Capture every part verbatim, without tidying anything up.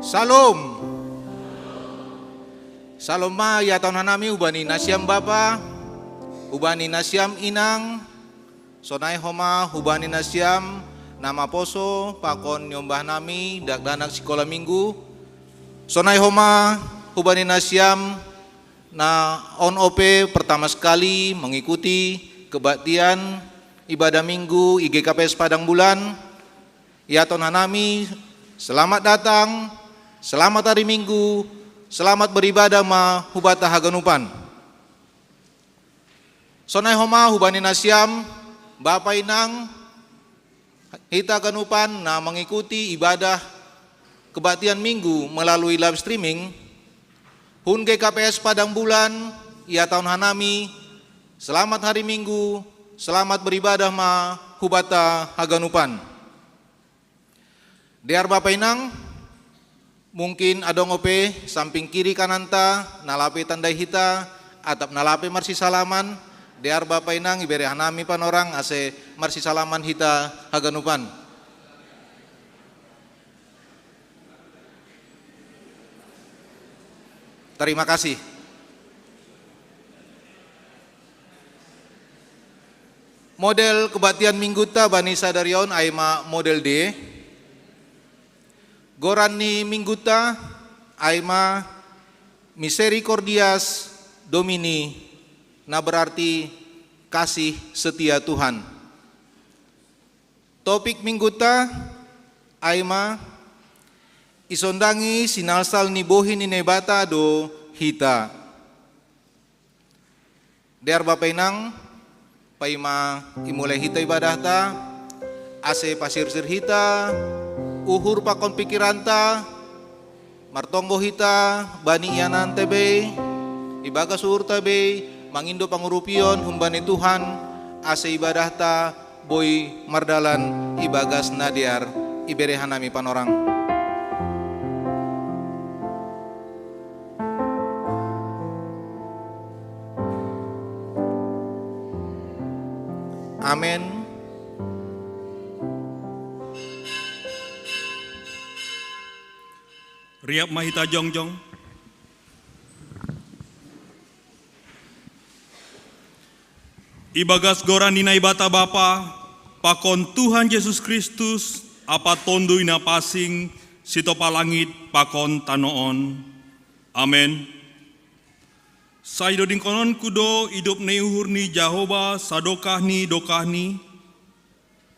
Salom. Salom ma ia taon hanami hubani nasiam bapa, hubani nasiam inang, sonai homa hubani nasiam na maposo pakon niombah nami dakdanak sikola minggu, sonai homa hubani nasiam na on ope pertama sekali mengikuti kebaktian ibadah minggu I G K P S Padang Bulan, ia taon hanami, selamat datang, selamat hari Minggu, selamat beribadah ma hubata haganupan. Sonai homa hubani nasiam, bapa inang, hita haganupan na mengikuti ibadah kebaktian Minggu melalui live streaming, hun G K P S Padang Bulan, ia taon hanami, selamat hari Minggu, selamat beribadah ma hubata haganupan. Dear bapa inang, mungkin adong ope samping kiri kananta, na lape tandai hita, atap na lape marsisalaman, dear bapa inang ibere hanami panorang ase marsisalaman hita haganupan. Terima kasih. Model kebaktian Mingguta bani sadari on ai ma model D. Goran ni Mingguta ai ma Misericordias Domini, na berarti kasih setia Tuhan. Topik Mingguta ai ma isondangi sinalsal ni bohi ni Naibata do hita. Dear bapa inang, paima imulai hita ibadahta, ase pasirsir hita uhur pakon pikiranta, martonggo hita bani iananta bei, ibagas uhurta bei mangindo pangurupion humbani Tuhan, ase ibadahta boi mardalan ibagas na dear. Ibere hanami panorang. Amen. Riap ma hita jongjong. Ibagas goran ni Naibata Bapa, pakon Tuhan Jesus Kristus, ampa Tonduy Napansing, sitopa langit pakon tano on. Amen. Sai dodingkononku do idop ni uhur ni Jahowa sadokah ni dokahni,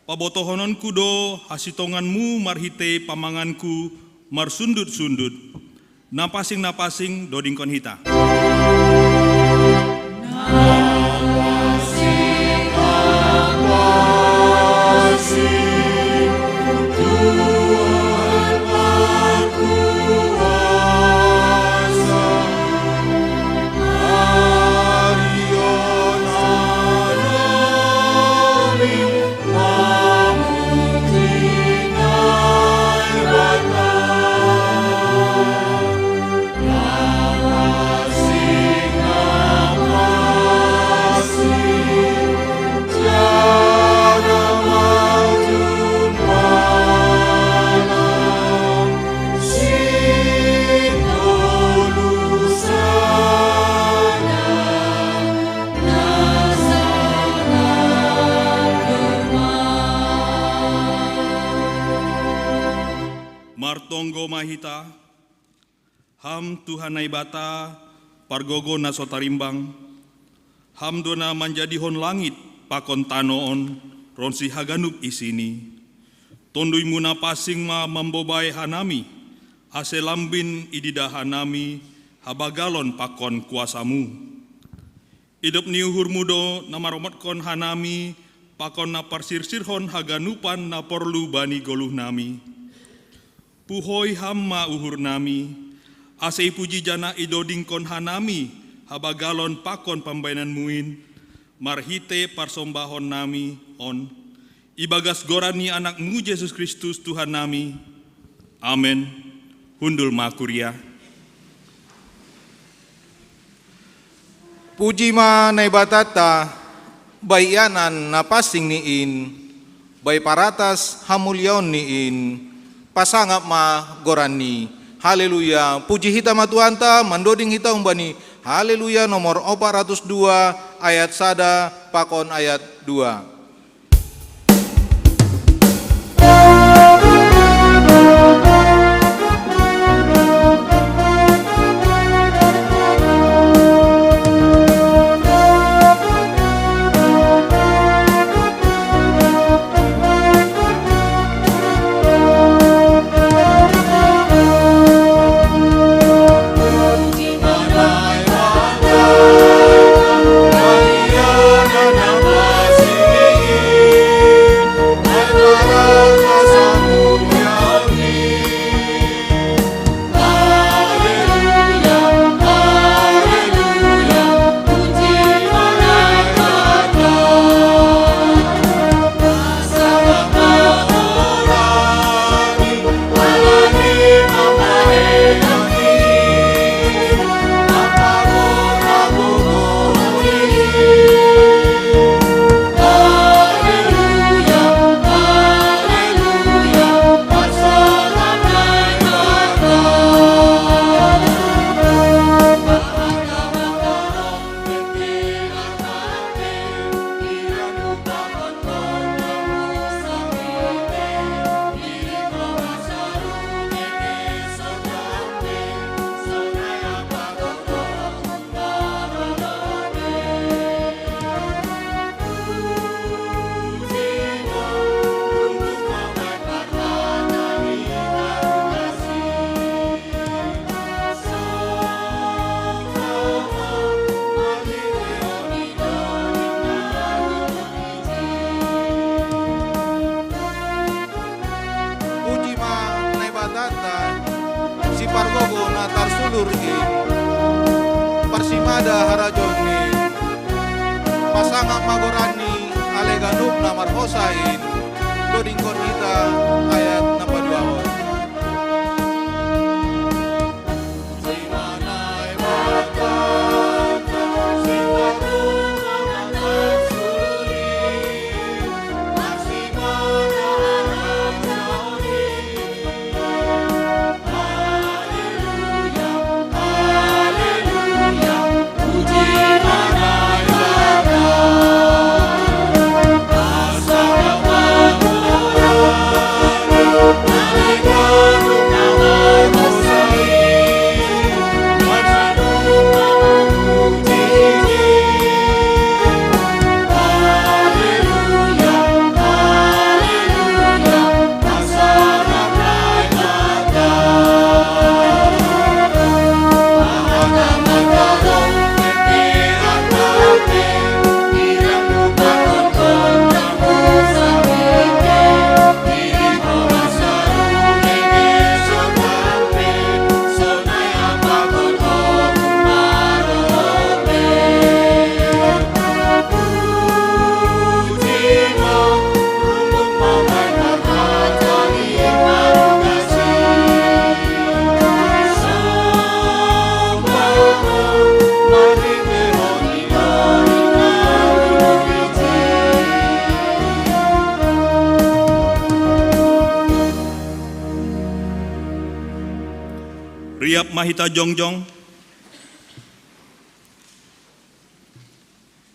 pabotohononku do hasitonganmu marhitei pamanganku marsundut-sundut. Napansing-napansing dodingkon hita. Martonggo ma hita. Ham Tuhan Naibata, pargogo na so tarimbang, Ham do na manjadihon langit pakon tano on ronsi haganup isini. Tonduymu Napansing ma mambobai hanami, ase lambin ididah hanami habagalon pakon kuasamu. Idop ni uhurmu do na maromotkon hanami pakon na parsirsirhon haganupan na porlu bani goluhnami. Puhoi Ham ma uhurnami, ase ipuji janah idodingkon hanami habagalon pakon pambahenanmu in, marhitei parsombahonnami on, ibagas goran ni AnakMu Jesus Kristus Tuhannami. Amen. Hundul ma kuria. Puji ma Naibatanta, bai ianan na pansing ni in, bai paratas hamuliaon ni in, pasangap ma goran ni. Haleluya. Puji hita ma Tuhanta, mandoding hita humbani Haleluya nomor opat ratus dua, ayat sada pakon ayat dua. Puji ma Naibatanta, si pargogo na tarsulur i, parsimada harajaon i, pasangap ma goranni, ale ganup na marhosa i, dodingkon hita ayat na paduahon. Riap ma hita jongjong.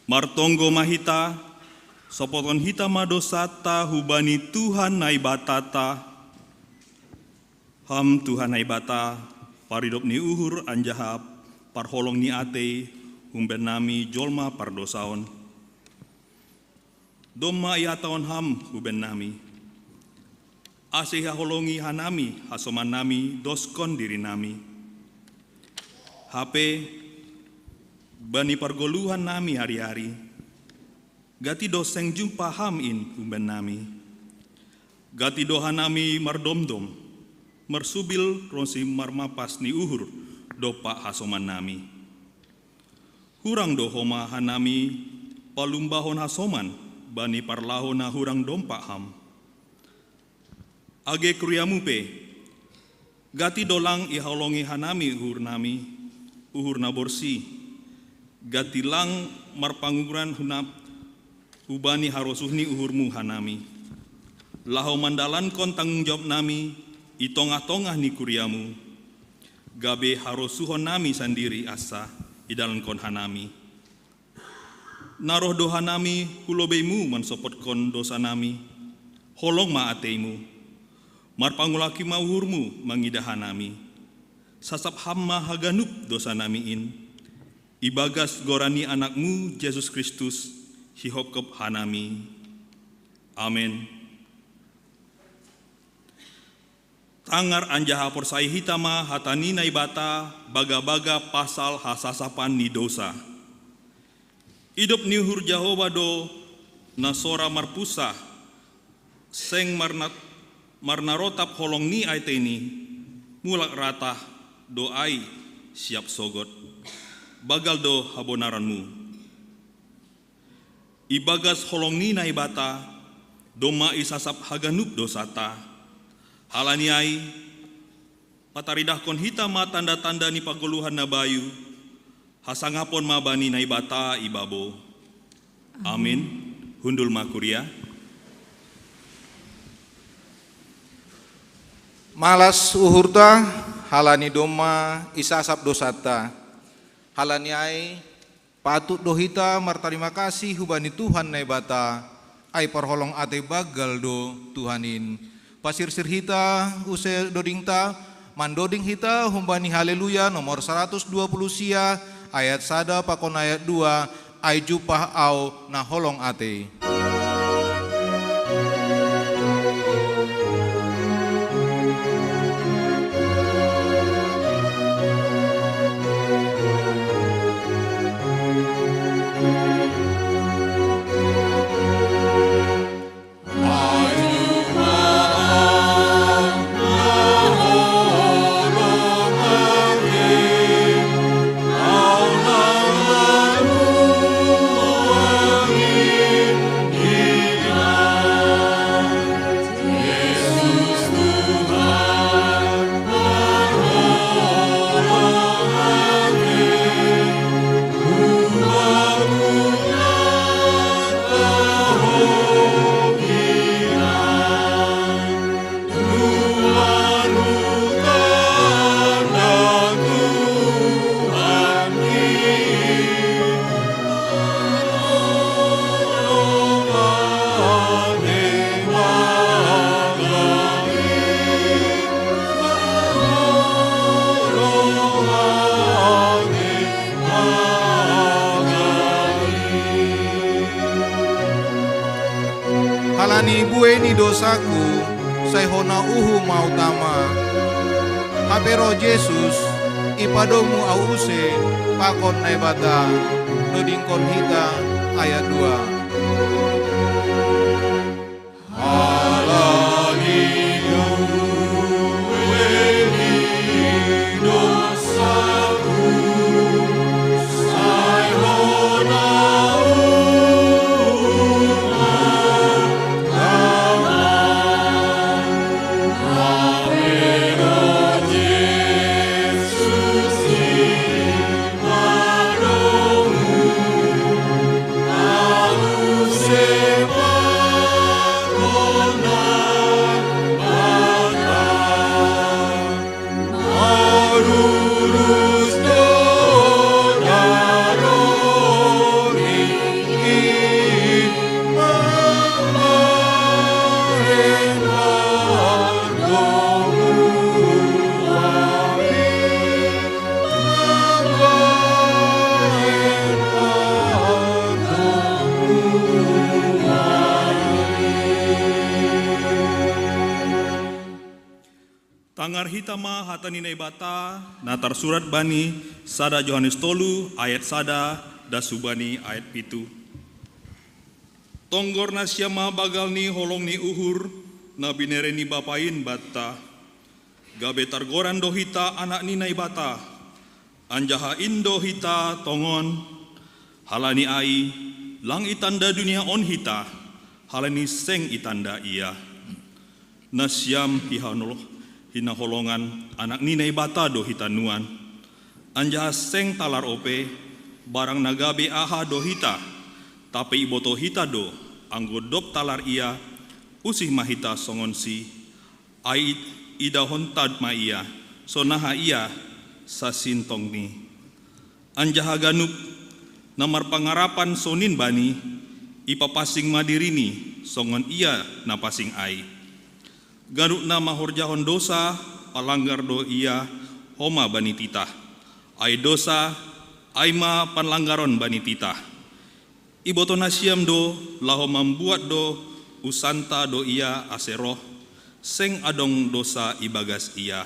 Martonggo ma hita, sopoton hita ma dosanta hubani Tuhan Naibatanta. Ham Tuhan Naibata, paridop ni uhur anjaha parholong ni atei, humbannami jolma pardosa on. Domma ihatahon Ham hubannami, ase ihaholongi hanami hasomannami doskon dirinami. Hape, bani pargoluhannami ari-ari, gati do seng jumpa Ham in humbannami. Gati do hanami mardomdom, marsubil ronsi marmapas ni uhur dompak hasomannami. Hurang do homa hanami palumbahon hasoman bani parlahou na hurang dompak Ham. Age kuriamu pe, gati do lang ihaholongi hanami uhurnami, uhur na borsi, gati lang marpanguran hunap hubani harosuh ni uhurmu hanami, laho mandalankon tanggung jawabnami i tongah-tongah ni kuriamu, Gabe harosuhon nami sandiri asa idalankon hanami. Naroh do hanami hu lobeimu mansopotkon dosa nami. Holong ma ateimu. Marpangulaki ma uhurmu mangidah hanami. Sasap ham ma haganup dosa nami in. Ibagas goran ni anakmu Jesus Kristus, hihopkop hanami. Amen. Tangar anjaha porsai hita ma hata ni Naibata bagabaga pasal hasasapan ni dosa. Idop ni uhur Jahowa do na sora marpusa, seng marna, marnarotap holong ni aiteni, mulak ratah do ai siap sogot. Bagal do habonaranmu. Ibagas holong ni Naibata, domma isasap haganup dosata. Halani ai, pataridahkon hita ma tanda-tanda ni pagoluhan na bayu, hasangapon ma bani Naibata ibabo. Amin. Hundul ma kuria. Malas uhurta, halani domma isasap dosata. Halani ai, patut do hita martarima kasih hubani Tuhan Naibata, ai parholong atei bagal do Tuhan in. Pasirsir hita use dodingta, mandoding hita humbani Haleluya nomor saratus dua puluh sia, ayat sada pakon ayat dua, ai jumpah au na holong atei. Halani buei ni dosaku, sai hona uhum au tama. Hape roh Jesus, ipadomu au use pakon Naibata. Dodingkon hita ayat dua. Tangar hita ma hata ni Naibata, na tarsurat bani sada Johannes tolu ayat sada das hubani ayat pitu. Tonggor nasiam ma bagal ni holong ni uhur, na binere ni Bapa in banta. Gabe targoran do hita anak ni Naibata, anjaha in do hita tongon, halani ai, lang itanda dunia on hita, halani seng itanda ia. Nasiam hihanol-, hinaholongan anak ni Naibata do hita nuan. Anjaha seng talar ope, barang na gabe aha do hita, tapi iboto hita do, anggo dob talar ia, usih ma hita songon si. Ai idahonta ma ia, sonaha ia, sasintongni. Anjaha ganup na marpangarapan sonin bani, ipapasing ma dirini songon ia na pasing ai. Ganup na mahorjahon dosa, palanggar do ia homa bani titah. Ai dosa, ai ma panlanggaron bani titah. Iboto nasiam do, laho mambuat do usanta do ia ase roh, seng adong dosa ibagas ia.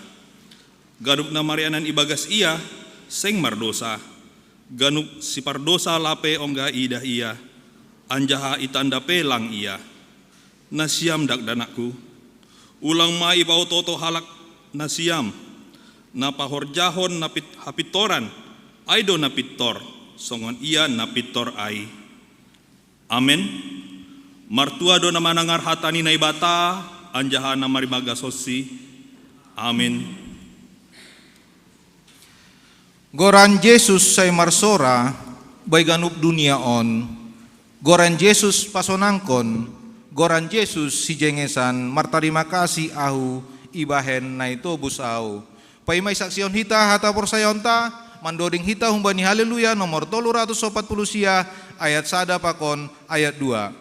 Ganup na marianan ibagas ia, seng mardosa. Ganup sipardosa lape ongga iidah ia, anjaha itanda pe lang ia. Nasiam dakdanakku, ulang ma ipaoto-oto halak nasiam, na pahorjahon na pit-, hapintoran, ai do na pintor, songon ia na pintor ai. Amen. Martua do na manangar hata ni Naibata, anjaha na marimagasonsi. Amen. Goran Jesus sai marsora bai ganup dunia on. Goran Jesus pasonangkon, goran Jesus sijengesan, martarima kasih ahu ibahen na itobus ahu. Paima isaksihon hita hata porsayaonta, mandoding hita humbani Haleluya nomor tolu ratus opat puluh sia, ayat sada pakon ayat dua.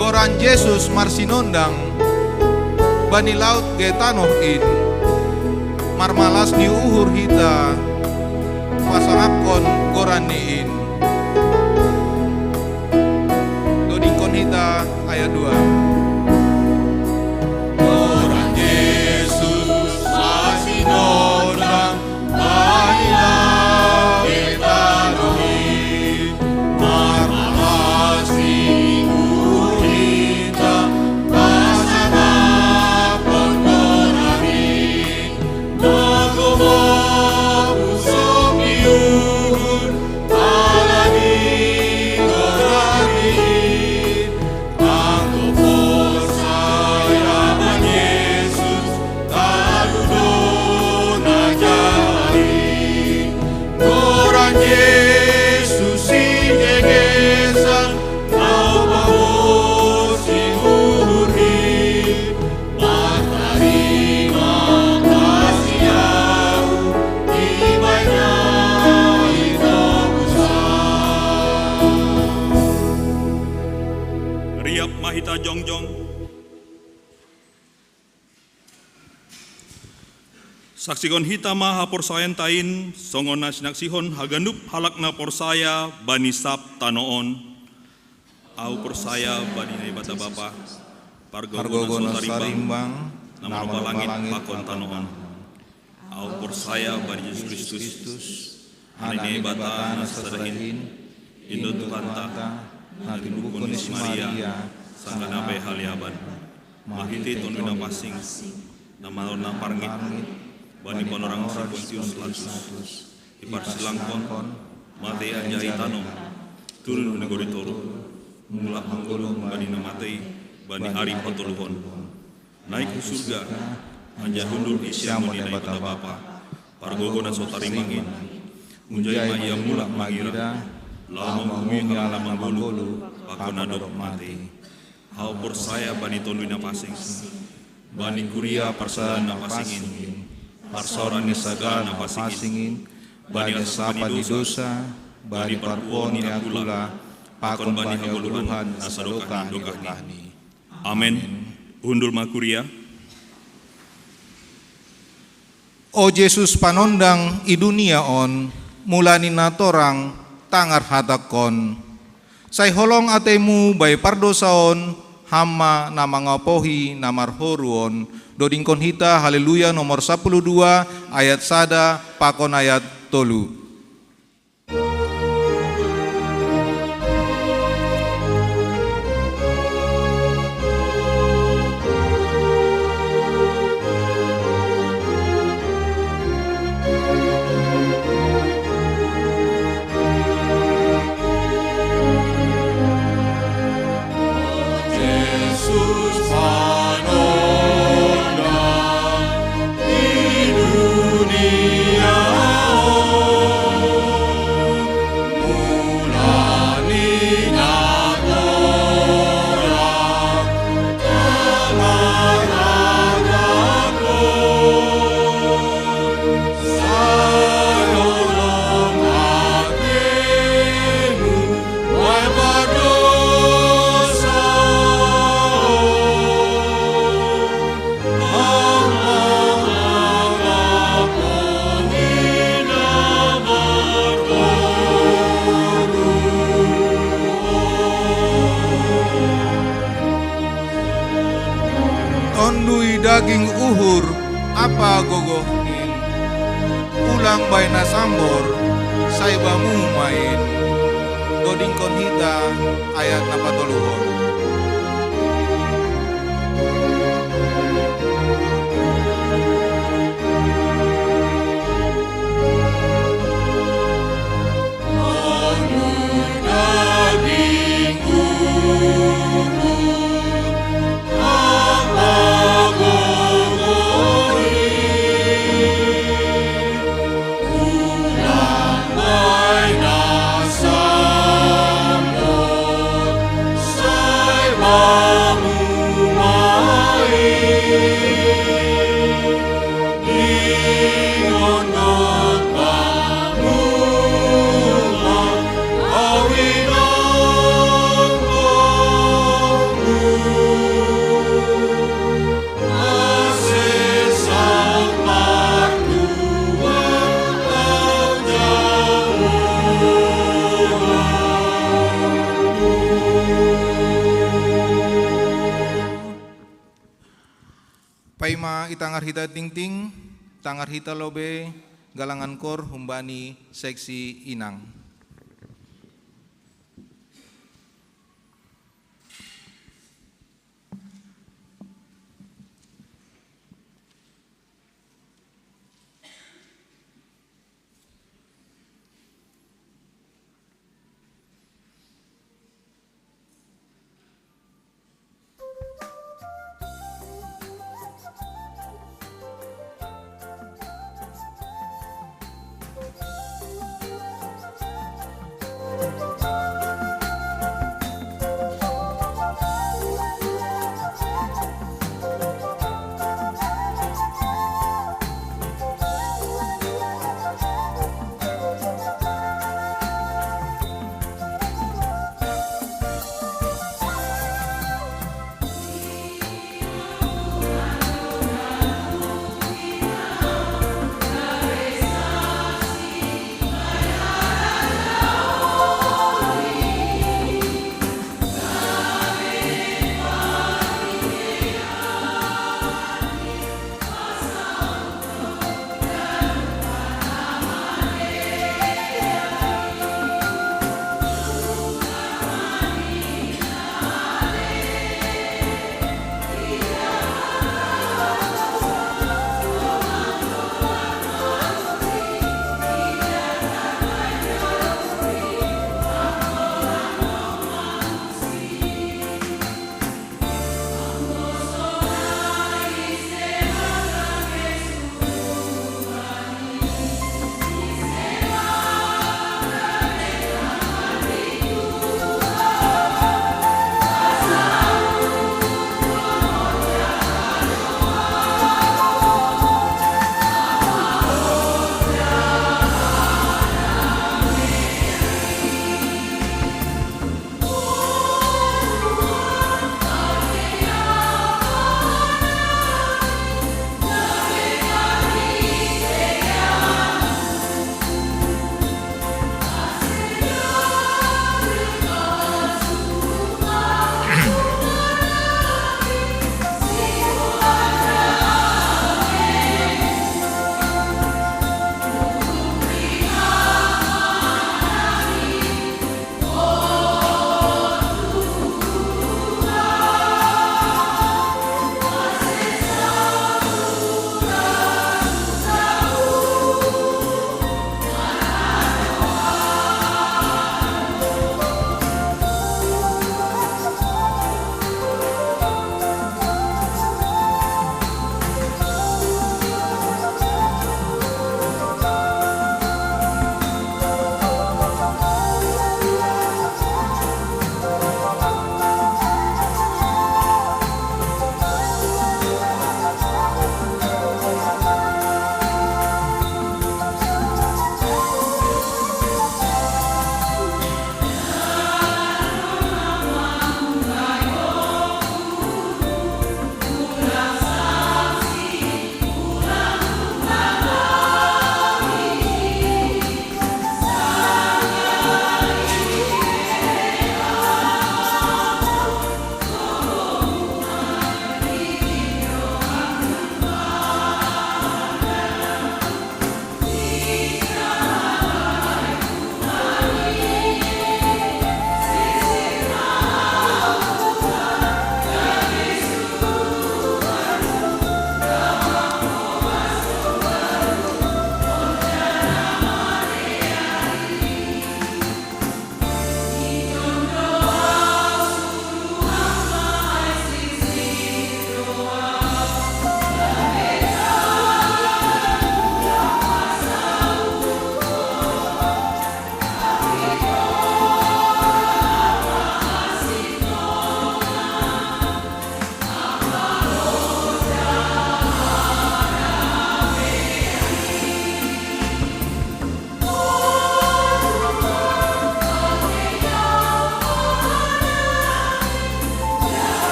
Goran Jesus marsinondang bani laut ge tanoh in, marmalas ni uhur hita pasangapkon goranni in. Dodingkon hita ayat dua. Goran Jesus marsinondang bani laut ge tanoh in, marmalas ni uhur hita pasangapkon goranni. Riap ma hita jongjong. Saksihon hita ma haporsayaonta in, songon na sinaksihon haganup halak na porsaya bani sab tanoh on. Ahu porsaya bani Naibata Bapa, Pargogo na so tarimbang, na manopa langit pakon tanoh on. Ahu porsaya bani Jesus Kristus, Anak ni Naibata na sasada in, Indo Tuhanta, na tinubuhkon ni si Maria, sangkan na pe haleaban. Marhite Tonduy Napansing, na marnampar langit bani panorang si Pontius Pilatus, iparsilangkon, mate anjaha itanom, turun hu nagori toruh, mulak manggoluh bani na matei, bani ari patoluhon. Naik hu surga, anjaha hundul i siamun ni Naibata Bapa, Pargogo na so tarimbang in. Hunjai ma ia mulak mangira, laho mangumumi halak na manggoluh pakon na dob mate. Ahu porsaya bani Tonduy Napansing, Bani kuria parsadan na pasingin, parsaoran ni sagat na pasingin, bani asapa ni dosa, bani parpuon ni akula, pakon bani hagoluhan na sadokah ni dokahni. Amen. Hundul ma kuria. O Jesus panondang i dunia on, mula ni natorang tangar hatangkon. Sai holong ateimu bai pardosaon, Ham ma na mangapohi na marhoru on. Dodingkon hita Haleluya nomor sapuluh dua, ayat sada pakon ayat tolu. Tondui daging uhur, apa gogohnin, ulang bai na sambor, sai bamu ma in. Dodingkon hita ayat na patoluhon. Paima i tangar hita tingting, tangar hita lobe galangan kor humbani seksi inang.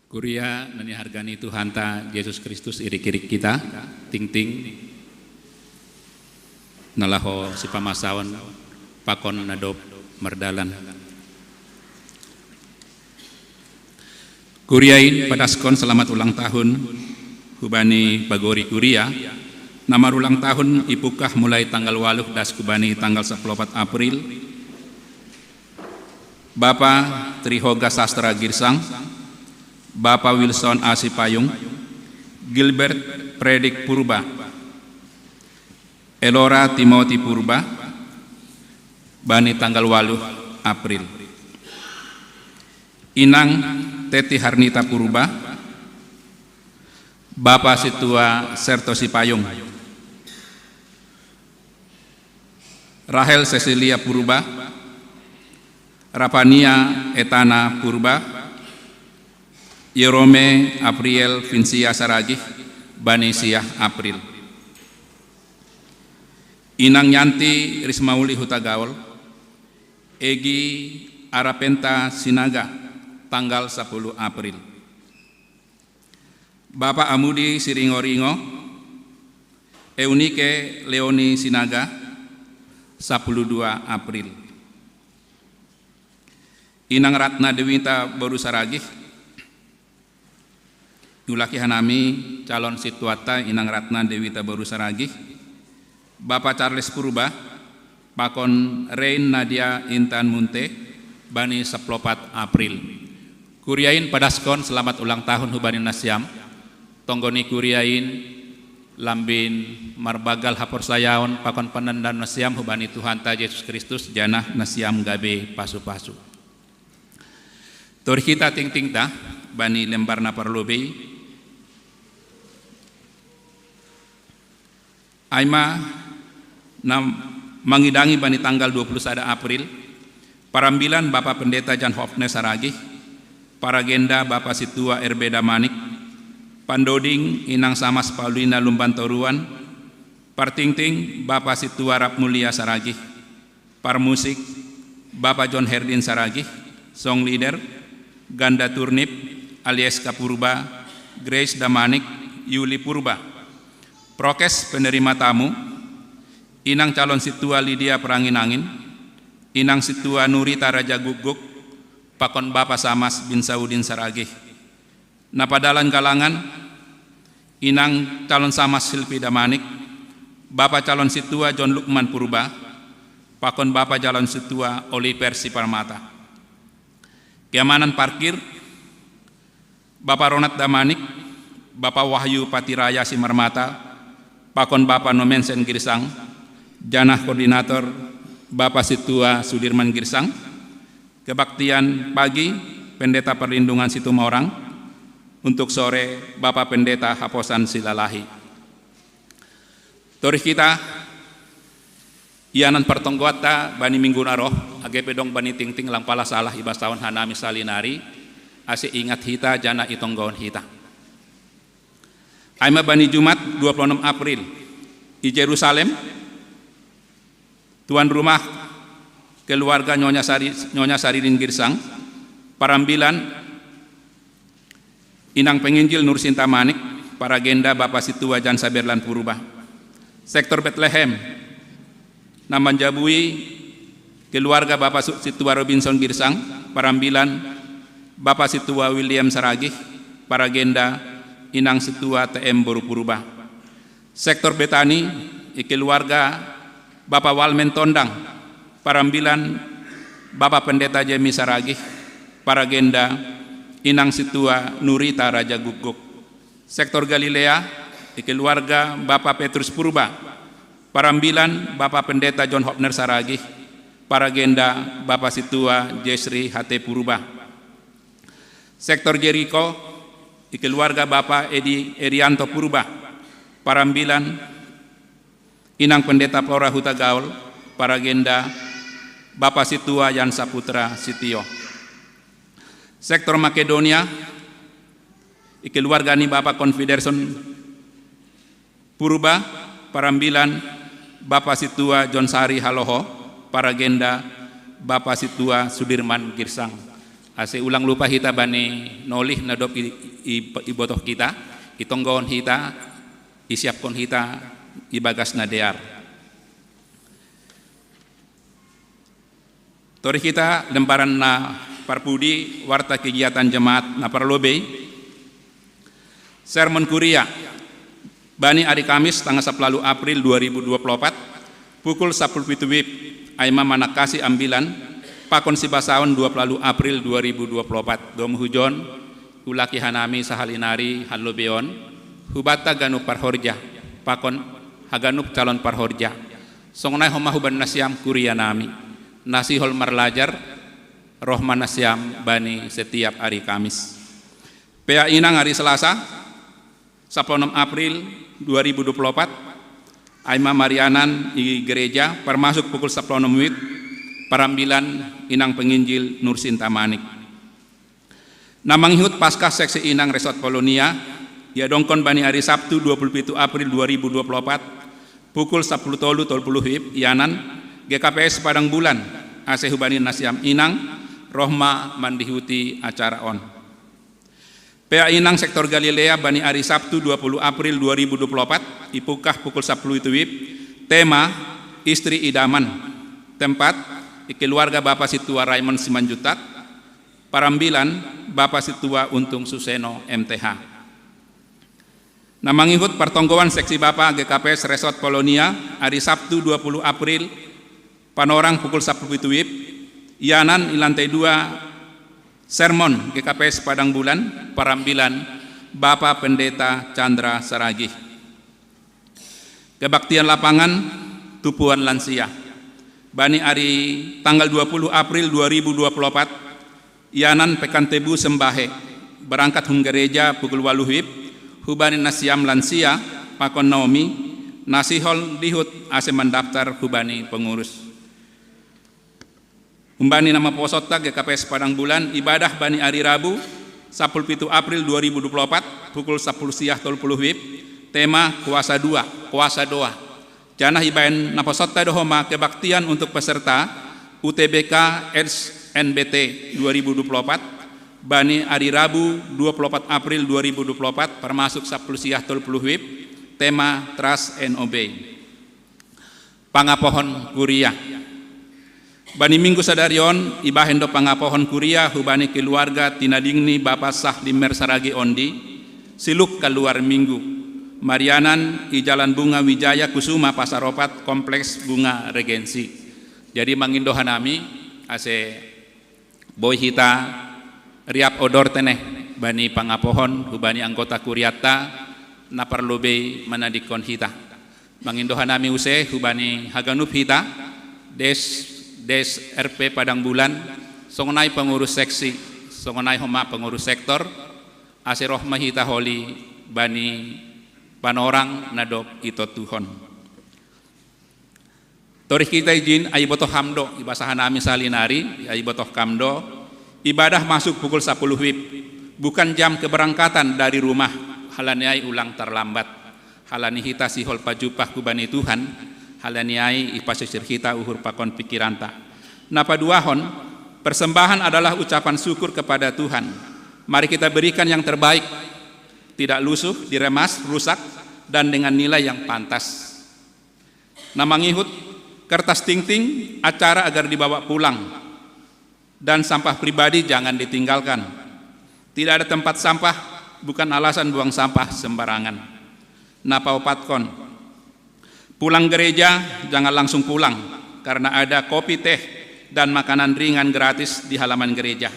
Kuria na nihargani Tuhanta Jesus Kristus, irik-irik kita, tingting, na laho sipamasaon pakon na dob mardalan. Kuria in padaskon selamat ulang tahun hubani pagori kuria na marulang tahun ipukah mulai tanggal waluh das hubani tanggal sapuluh opat April, Bapa Trihoga Sastra Girsang, Bapa Wilson Asipayung, Gilbert Predik Purba, Elora Timothy Purba, bani tanggal waluh April. Inang Teti Harnita Purba, Bapa Situa Serto Sipayung, Rahel Cecilia Purba, Rapania Etana Purba, Yerome Apriel Vincia Saragih, bani siah April. Inang Yanti Rismauli Hutagaol, Egi Arapenta Sinaga, tanggal sapuluh April. Bapa Amudi Siringo-ringo, Eunike Leoni Sinaga, sapuluh dua April. Inang Ratna Dewita Boru Saragih, iulaki hanami calon situata Inang Ratna Dewita Boru Saragih, Bapa Charles Purba, pakon Rein Nadia Intan Munte, bani sapuluh opat April. Kuria in padaskon selamat ulang tahun hubani nasiam, tonggoni kuria in lambin marbagal haporsayaon pakon panandaon nasiam hubani Tuhanta Jesus Kristus janah nasiam gabe pasu-pasu. Torih kita tingtingta bani lembar na parlobei, ai ma na mangidangi bani tanggal dua puluh sada April, parambilan Bapa Pendeta Jan Hofne Saragih, paragenda Bapa Situa R B Damanik, pandoding Inang Samas Paulina Lumban Toruan, partingting Bapa Situa Rap Mulia Saragih, parmusik Bapa John Herdin Saragih, song leader Ganda Turnip, Alieska Purba, Grace Damanik, Yuli Purba. Prokes penerima tamu, Inang calon situa Lydia Perangin-angin, Inang situa Nurita Raja Guguk, pakon Bapa Samas bin Saudin Saragih. Na padalan galangan, Inang calon Samas Silpi Damanik, Bapa calon situa John Lukman Purba, pakon Bapa calon situa Oliver Siparmata. Keamanan parkir, Bapa Ronat Damanik, Bapa Wahyu Patiraya Simarmata, pakon Bapa Nomensen Girsang, janah koordinator Bapa Situa Sudirman Girsang, kebaktian pagi Pendeta Perlindungan Situmorang, untuk sore Bapa Pendeta Haposan Silalahi. Torih kita, ianan partonggoanta bani minggu na roh, age pe dong bani tingting lang pala salah ibasaon hanami salinari, ase ingat hita janah itonggoon hita. Ai ma bani Jumat dua puluh enam April, i Jerusalem, tuan rumah keluarga Nyonya Sari, Nyonya Saridin Girsang, parambilan Inang penginjil Nursinta Manik, paragenda Bapa Situa Jan Saberlan Purba. Sektor Betlehem, na manjabui keluarga Bapa Su-, Situa Robinson Girsang, parambilan Bapa Situa William Saragih, paragenda Inang Situa T M Boru Purba. Sektor Betani, i keluarga Bapa Walmen Tondang, parambilan Bapa Pendeta Jemi Saragih, paragenda Inang Situa Nurita Raja Guguk. Sektor Galilea, i keluarga Bapa Petrus Purba, parambilan Bapa Pendeta John Hopner Saragih, paragenda Bapa Situa Jesri H T Purba. Sektor Jeriko, i keluarga Bapa Edi Erianto Purba, parambilan Inang Pendeta Flora Hutagaol, paragenda Bapa Situa Yan Saputra Sitio. Sektor Makedonia, i keluarga ni Bapa Konfiderson Purba, parambilan Bapa Situa John Sari Haloho, paragenda Bapa Situa Sudirman Girsang. Ase ulang lupa hita bani nolih na dob i, i, ibotoh kita, itonggohon hita, isiapkon hita ibagas na dear. Torih hita lemparan na parpudi warta kegiatan jemaat na parlobei. Sermon Kuria bani ari Kamis tanggal sapuluh April dua ribu dua puluh empat, pukul sapuluh pitu wib, ai ma manangkasi ambilan pakon sibasaon dua puluh April dua ribu dua puluh empat. Domu hujon, ulaki hanami sahali nari hallobeon, hubata ganup parhorja, pakon haganup calon parhorja. Songonai homa huban nasiam kuria nami, na sihol marlajar, roh ma nasiam bani setiap ari Kamis. Pea inang ari Selasa, sapuluh April dua ribu dua puluh empat, ai ma marianan i gereja, parmasuk pukul sapuluh wib, parambilan inang penginjil Nursin Tamanik. Na mangihut Paskah seksi inang Resort Polonia, iadongkon bani ari Sabtu dua puluh pitu April dua ribu dua puluh empat, pukul sapuluh tolu tolu puluh wib, ianan G K P S Padang Bulan, ase hubani nasiam inang, roh ma mandihuti acara on. Pea inang sektor Galilea bani ari Sabtu dua puluh April dua ribu dua puluh empat, ipukah pukul sapuluh wib, tema, istri idaman. Tempat, i keluarga Bapa Situa Raymond Simanjuntak, parambilan, Bapa Situa Untung Suseno M T H. Na mangihut partonggoan seksi Bapa G K P S Resort Polonia, ari Sabtu dua puluh April, panorang pukul sapuluh pitu wib, ianan i lantai dua, sermon G K P S Padang Bulan, parambilan, Bapa Pendeta Chandra Saragih. Kebaktian lapangan, tupuan lansia. Bani ari tanggal dua puluh April dua ribu dua puluh empat, ianan Pekan Tebu Sembahe, barangkat hun gereja pukul waluh wib, hubani nasiam lansia, pakon Naomi, na sihol dihut ase mandaftar hubani pengurus. Humbani na maposot ta G K P S Padang Bulan, ibadah bani ari Rabu, sapuluh pitu April dua ribu dua puluh empat, pukul sapuluh siah tolu puluh wib, tema Kuasa Dua, Kuasa Doa. Janah ibaen naposotta do homa kebaktian untuk peserta U T B K S N B T dua ribu dua puluh empat, bani ari Rabu dua puluh empat April dua ribu dua puluh empat, parmasuk sapuluh siah tolu puluh wib, tema Trust and Obey. Pangapohon kuria. Bani minggu sadari on, ibahen do pangapohon kuria hubani keluarga tinadingni Bapa Sah Limer Saragi ondi, siluk kaluar minggu. Marianan i Jalan Bunga Wijaya Kusuma Pasar Opat, Kompleks Bunga Regensi. Jadi mangindo hanami, ase boi hita riap odor teneh bani pangapohon hubani anggota kuriatta na parlobei manadikkon hita. Mangindo hanami use hubani haganup hita, des, des R P Padang Bulan, songonai pengurus seksi, songonai homa pengurus sektor, ase roh ma hita holi bani panorang na dob itontuhon. Torih hita ijin, ai botoh ham do, ibasa hanami sahali nari, ai botoh kam do, ibadah masuk pukul sapuluh wib, bukan jam keberangkatan dari rumah, halani ai ulang tarlambat. Halani hita sihol pajumpah hubani Tuhan, halani ai ipasisir hita uhur pakon pikiranta. Na paduahon, persembahan adalah ucapan syukur kepada Tuhan. Mari kita berikan yang terbaik, tidak lusuh, diremas, rusak, dan dengan nilai yang pantas. Na mangihut, kertas tingting, acara agar dibawa pulang, dan sampah pribadi jangan ditinggalkan. Tidak ada tempat sampah bukan alasan buang sampah sembarangan. Na paopatkon, pulang gereja jangan langsung pulang, karena ada kopi, teh, dan makanan ringan gratis di halaman gereja.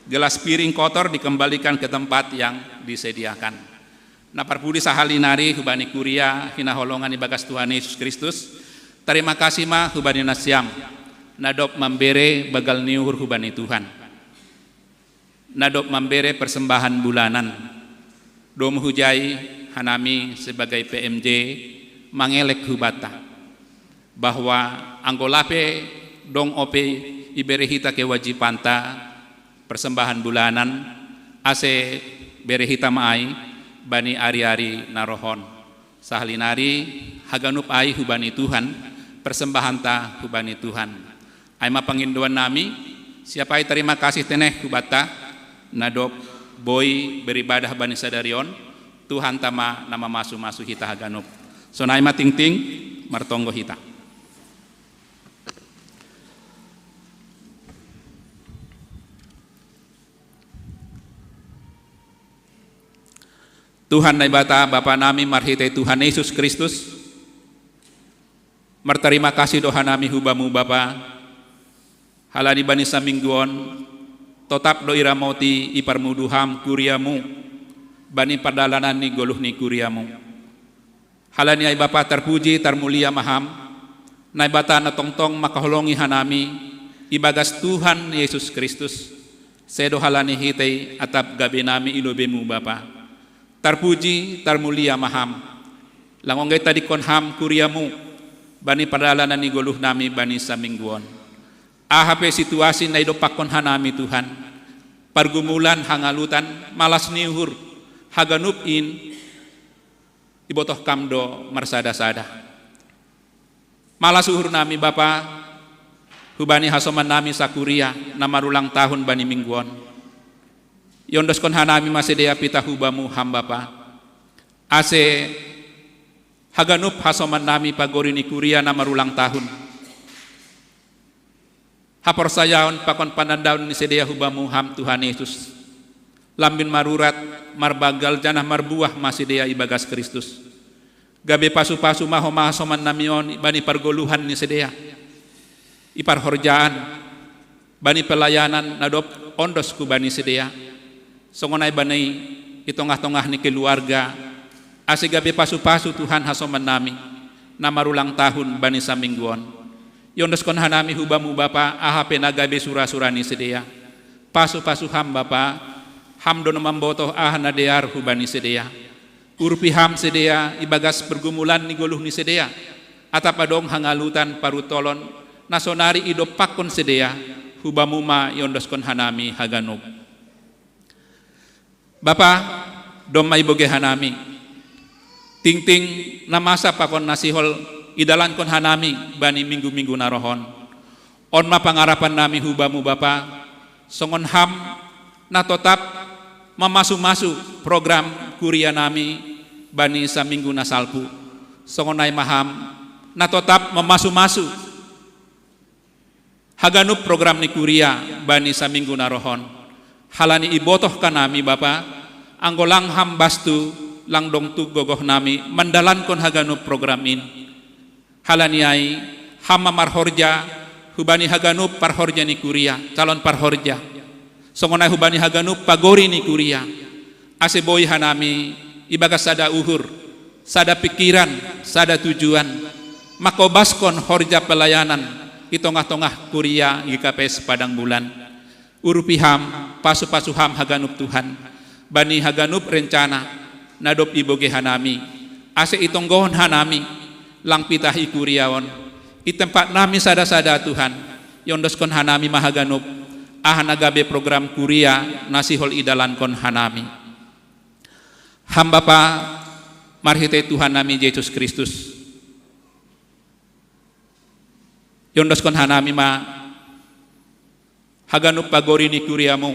Gelas piring kotor dikembalikan ke tempat yang disediakan. Na parpudi sahali nari hubani kuria hinaholongan ibagas Tuhan Yesus Kristus, tarima kasih ma hubani nasiam, na dob mambere banggal ni uhur hubani Tuhan, na dob mambere persembahan bulanan. Domu hujai, hanami sebagai P M J mangelek hubanta, bahwa anggo lape dong ope ibere hita kewajibanta, persembahan bulanan, ase bere hita ma ai bani ari-ari na roh on. Sahali nari haganup ai hubani Tuhan, persembahanta hubani Tuhan. Ai ma pangindoan nami, Siapai tarima kasih teneh hu Bapa, na dob boi beribadah bani sadari on, Tuhan tama na mamasu-masu hita haganup. Sonai ma tingting, martonggo hita. Tuhan Naibata, Bapa nami marhitei Tuhan Yesus Kristus, martarima kasih do hanami hu Bamu Bapa, halani bani saminggu on, totap do iramoti iparmudu Ham kuriamu, bani pardalanan ni goluh ni kuriamu. Halani ai Bapa tarpuji, tarmulia ma Ham, Naibata na tongtong makaholongi hanami, ibagas Tuhan Yesus Kristus, sedo halani hitei atap gabe nami i lobeimu Bapa. Tarpuji, tarmulia ma Ham. Lang onggai tadingkon Ham kuriamu, bani pardalanan ni goluh nami bani saminggu on. Aha pe situasi na idompakkon hanami Tuhan, pargumulan, hangalutan, malas ni uhur, haganup in, ibotoh Kam do marsada-sada. Malas uhur nami Bapa, hubani hasoman nami sakuria, na marulang tahun bani minggu on. Iondoskon hanami ma sidea pitah hu Bamu Ham Bapa. Ase haganup hasoman nami pagori ni kuria na marulang tahun. Haporsayaon pakon panandaon ni sidea hu Bamu Ham Tuhan Yesus. Lambin marurat, marbagal janah marbuah ma sidea ibagas Kristus. Gabe pasu-pasu ma homa hasoman nami on bani pargoluhan ni sidea. I parhorjaan, bani pelayanan na dob ondos hu bani sidea. Songon ai bani i tongah-tongah ni keluarga, ase gabe pasu-pasu Tuhan hasoman nami, na marulang tahun bani saminggu on. Iondoskon hanami hu Bamu Bapa, aha pe na gabe sura-sura ni sidea. Pasu-pasu Ham Bapa, Ham do na mambotoh aha na dear hubani sidea. Urupi Ham sidea ibagas pergumulan ni goluh ni sidea. Atap adong hangalutan parutolon, na sonari idompakkon sidea, hu Bamu ma iondoskon hanami haganup. Bapa, domma ibogei hanami. Tingting na masa pakon na sihol idalankon hanami bani minggu-minggu na roh on. On ma pangarapan nami hu Bamu Bapa, songon Ham na totap mamasu-masu program kuria nami bani saminggu na salpu. Songon ai ma Ham na totap mamasu-masu haganup program ni kuria bani saminggu na roh on. Halani ibotoh hanami Bapa, anggo lang Ham bastu, lang dong tuk gogoh nami mandalankon haganup program in. Halani ai, Ham ma marhorja hubani haganup parhorja ni kuria, calon parhorja. Songon ai hubani haganup pagori ni kuria. Ase boi hanami ibagas sada uhur, sada pikiran, sada tujuan, mangkobaskon horja pelayanan i tongah-tongah kuria G K P S Padang Bulan. Urupi Ham, pasu-pasu Ham haganup Tuhan, bani haganup rencana na dob ibogei hanami, ase itonggohon hanami, lang pitah i kuria on, i tempat nami sada-sada Tuhan, iondoskon hanami ma haganup, aha na gabe program kuria na sihol idalankon hanami. Ham Bapa, marhitei Tuhan nami Jesus Kristus, iondoskon hanami ma haganup pagori ni kuriamu,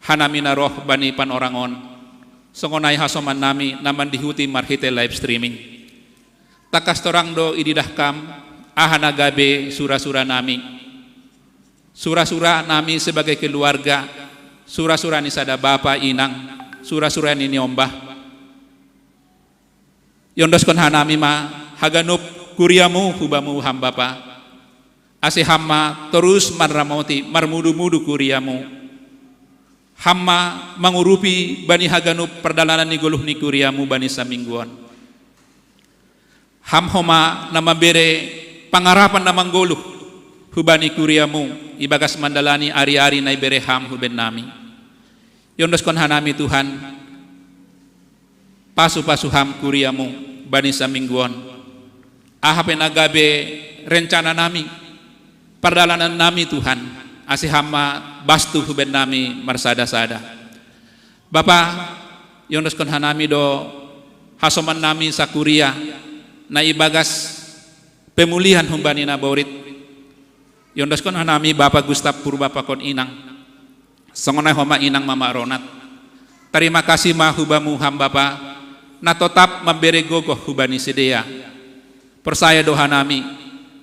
hanami na roh bani panorang on, songon ai hasoman nami na mandihuti marhitei live streaming. Tangkas torang do ididah Kam, aha na gabe sura-sura nami. Sura-sura nami sebagai keluarga, sura-sura ni sada bapa inang, sura-sura ni niombah. Iondoskon hanami ma haganup kuriamu hu Bamu Ham Bapa. Ase Ham ma torus manramoti marmudu-mudu kuriamu. Ham ma mangurupi bani haganup pardalanan ni goluh ni kuriamu bani saminggu on. Ham homa na mambere pangarapan na manggoluh hubani kuriamu ibagas mandalani ari-ari na ibere Ham huben nami. Iondoskon hanami Tuhan, pasu-pasu Ham kuriamu bani saminggu on. Aha pe na gabe rencana nami, pardalanan nami Tuhan, ase Ham ma bastu huben nami marsada-sada. Bapa, iondoskon hanami do hasoman nami sakuria na ibagas pemulihan humbani naborit. Iondoskon hanami Bapa Gustaf Purba pakon inang, songon ai homa inang mama Ronat. Tarima kasih ma hubamu ham Bapa, na totap mambere gogoh hubani sidea. Porsaya do hanami,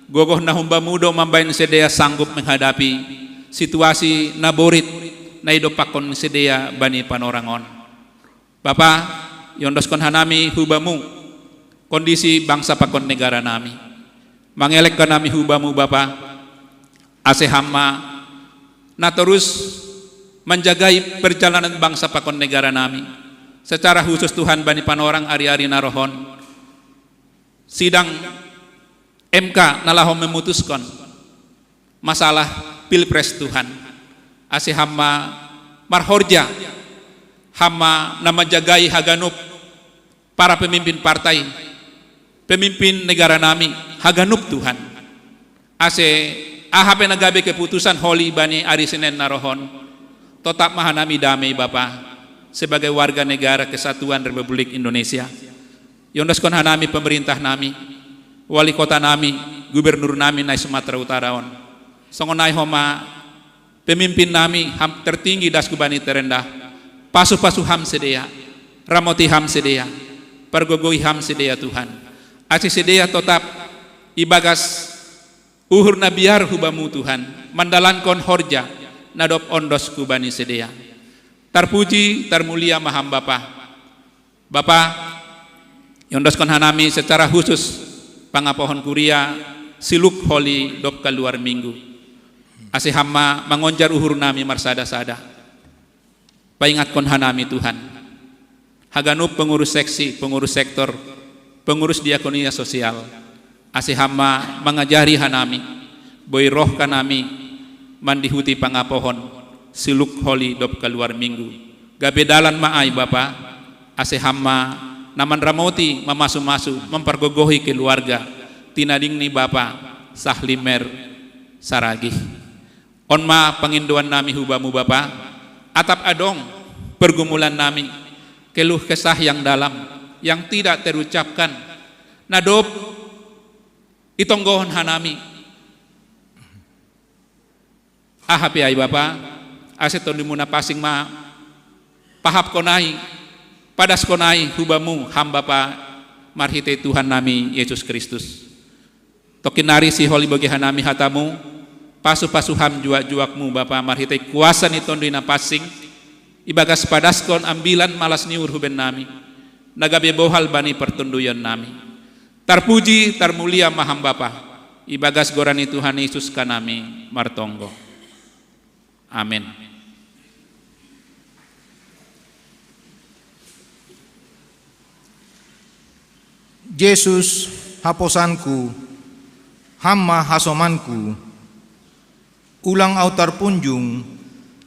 gogoh na humbamu do mambaen sidea sanggup menghadapi situasi na borit na idompakkon sidea bani panorang on. Bapa, iondoskon hanami hubamu kondisi bangsa pakon negara nami. Mangelek hanami hubamu Bapa, ase ham ma na torus manjagai perjalanan bangsa pakon negara nami. Secara khusus Tuhan bani panorang ari-ari na rohon, sidang M K na laho memutuskon masalah pilpres Tuhan. Ase ham ma marhorja, ham ma na manjagai haganup para pemimpin partai, pemimpin negara nami, haganup Tuhan. Ase aha pe na gabe keputusan holi bani ari Senen na rohon, totap ma hanami damei Bapa, sebagai warga negara kesatuan Republik Indonesia. Iondoskon hanami pemerintah nami, wali kota nami, gubernur nami na i Sumatera Utara on. Songon ai homa pemimpin nami ham tertinggi das hubani terendah. Pasu-pasu ham sidea, ramoti ham sidea, pargogoi ham sidea Tuhan. Ase sidea totap ibagas uhur na biar hubamu Tuhan, mandalankon horja na dob ondos hubani sidea. Tarpuji, tarmulia ma ham Bapa. Bapa, iondoskon hanami secara khusus pangapohon kuria Siluk Holi dob Kaluar Minggu. Ase ham ma mangonjar uhur nami marsada-sada. Paingatkon hanami Tuhan, haganup pengurus seksi, pengurus sektor, pengurus diakonia sosial, ase ham ma mangajari hanami, boi roh hanami mandihuti pangapohon Siluk Holi dob Kaluar Minggu. Gabe dalan ma ai Bapa, ase ham ma na manramoti, mamasu-masu, mampargogohi keluarga, tinading ni Bapa Sahlimer Saragih. On ma pangindoan nami hubamu Bapa, atap adong pergumulan nami, keluh kesah yang dalam, yang tidak terucapkan, na dob itonggohon hanami. Aha pe ai Bapa, ase Tondumu na pansing ma pahapkon ai, padaskon ai hubamu ham Bapa, marhitei Tuhan nami Yesus Kristus. Tongkin nari sihol ibogei hanami hatamu, pasu-pasu ham juak-juakmu Bapa marhitei kuasa ni Tonduy na pansing, ibagas padaskon ambilan malas ni uhur huben nami, na gabe bohal bani partonduyon nami. Tarpuji, tarmulia ma ham Bapa, ibagas goran ni Tuhan Yesus hanami martonggo. Amin. Jesus haposanku, ham ma hasomanku, ulang au tarpunjung,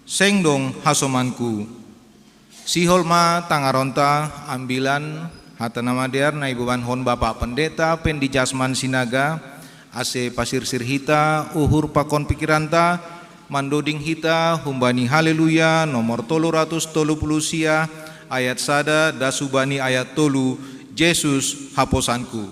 seng dong hasomanku. Sihol ma tangaronta ambilan hata na madear na ibobankon Bapa Pendeta Pendi Jasman Sinaga, ase pasirsir hita uhur pakon pikiranta, mandoding hita humbani Haleluya nomor tolu ratus tolu pulu sia, ayat sada das hubani ayat tolu, Jesus haposanku.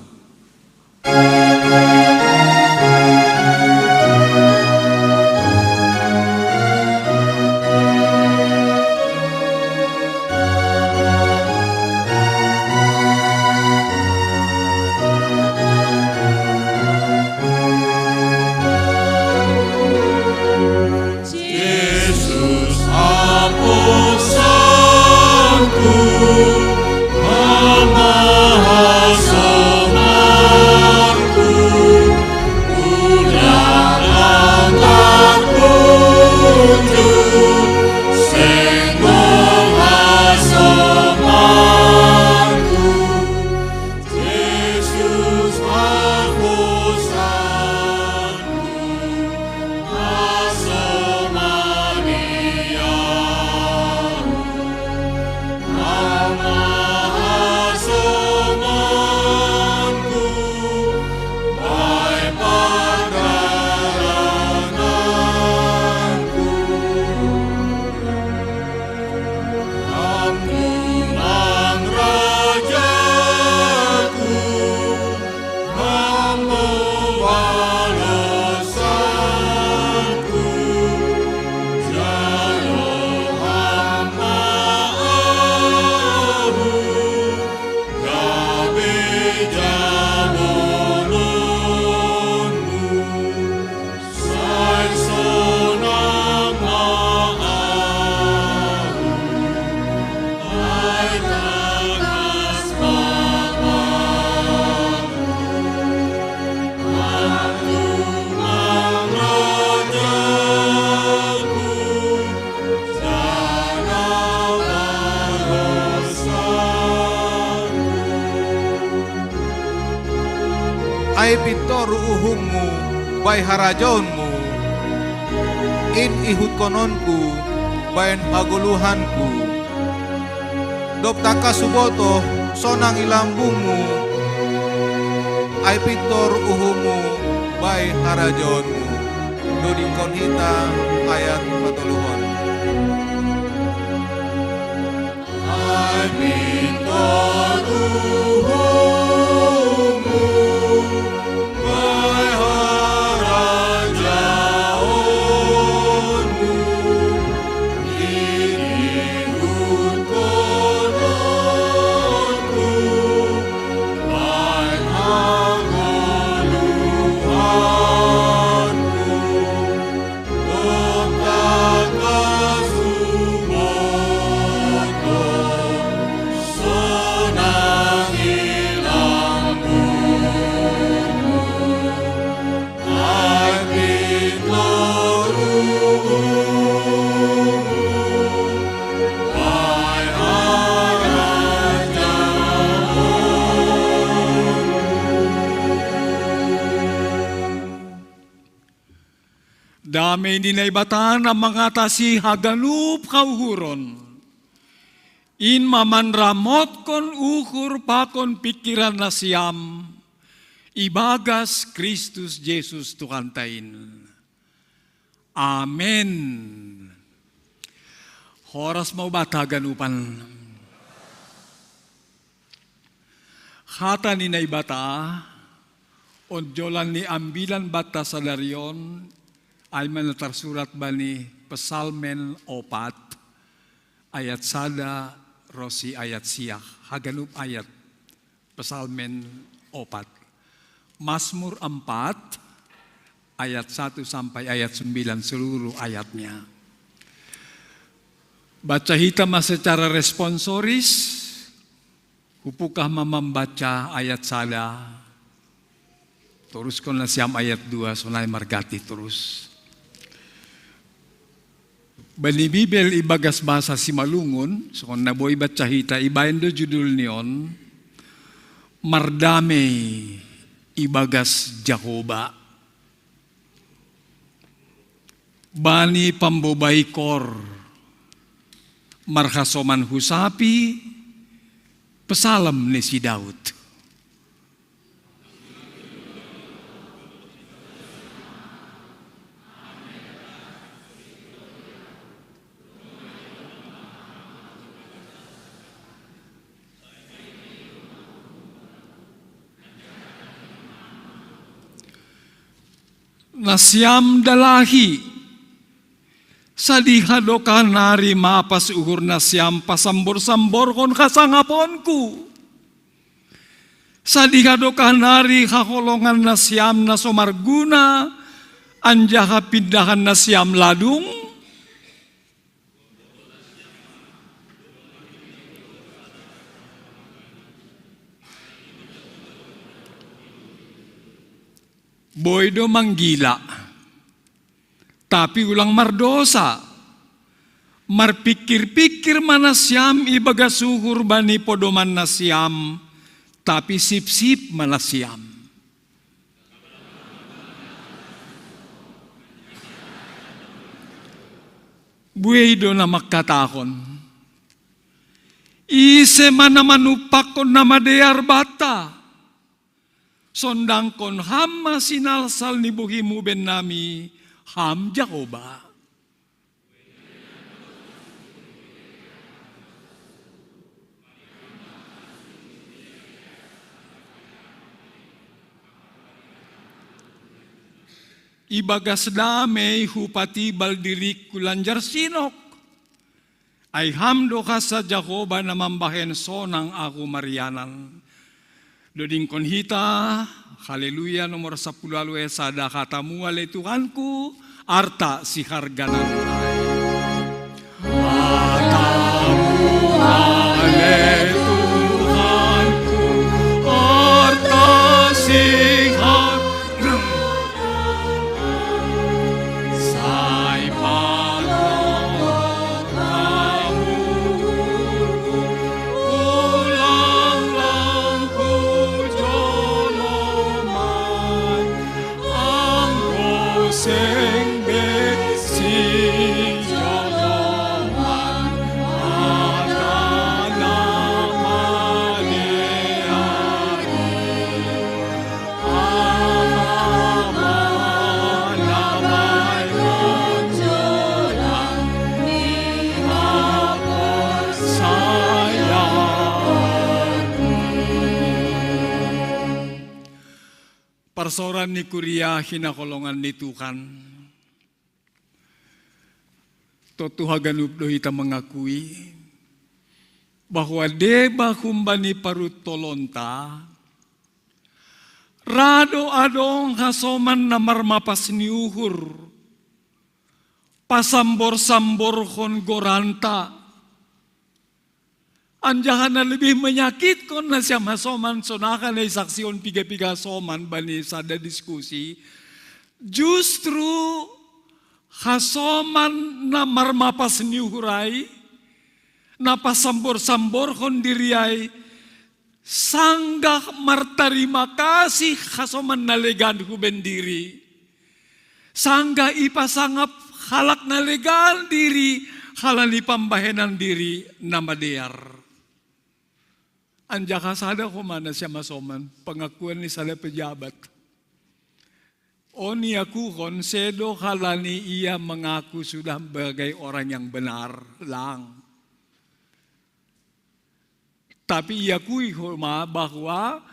Jesus haposanku, mamahasomanku, Ai pintor uhummu bai harajaonmu, in ihutkononku baen hagoluhanku. Dob tangkas hubotoh sonang i lambungmu, ai pintor uhummu bai harajaonmu. Dodingkon hita ayat patoluhon. Ai pintor uhummu bai harajaonmu, ihutkononku baen hagoluhanku. Damei ni Naibata na mangatasi haganup kauhuron, in ma manramotkon uhur pakon pingkiran nasiam ibagas Kristus Jesus Tuhanta in. Amen. Horas ma hubata haganupan. Hata ni Naibata, onjolan ni ambilan banta sadari on, ai ma na tarsurat bani Psalmen opat, ayat sada ronsi ayat sia, haganup ayat Psalmen opat. Mazmur empat, ayat satu sampai ayat sembilan, seluruh ayatnya. Baca hita ma secara responsoris, hupukah ma mambaca ayat sada, toruskon nasiam ayat dua, sonai marganti torus. Bani Bibel ibagas bahasa Simalungun, songon na boi baca hita, ibaen do judul ni on, Mardamei ibagas Jahowa. Bani pambobaikor, marhasoman husapi, psalm ni si Daud. Nasiam dalahi, sadiha do kahan ari mapas uhur nasiam pasambor-samborhon hasangaponku? Sadiha do kahan ari haholongan nasiam na so marguna, anjaha pindahan nasiam ladung? Boi do manggila, tapi ulang mardosa. Marpingkir-pingkir ma nasiam ibagas uhur bani podoman nasiam, tapi sipsip ma nasiam. Buei do na mangkatahon: Ise ma na manumpakkon na madear banta? Sondangkon Ham ma sinalsal ni bohimu bennami, Ham Jahowa. Ibagas damei hupatibal diringku lanjar sinok. Ai Ham do hansa Jahowa na mambahen sonang ahu marianan. Dodingkon hita Haleluya nomor sapuluh ualu ayat sada: Hatamu ale Tuhanku, arta siharganan ai. Hatamu ale Tuhanku, arta siharganan ai. Sai pangomo Hamu, ulang lang hujolo ma. Pasaoran ni kuria hinaholongan ni Tuhan. Totu haganup do hita mangakui bahwa deba humbani paruttolonta, ra do adong hasoman na marmapas ni uhur, pasambor-samborhon goranta. Anjaha na lebih menyakitkon nasiam hasoman, sonari na isaksihon piga-piga hasoman bani sada diskusi, justru hasoman na marmapas ni uhur ai, na pasambor-samborhon diri ai, sanggah martarima kasih hasoman na legan hubaen diri. Sanggah ipasangap halak na legan diri halani pambahenan diri na madear. Anjaha sada homa nasiam hasoman, pengakuan ni sada pejabat. On iakuhon sedo halani ia mengaku sudah sebagai orang yang benar, lang. Tapi iakui homa bahwa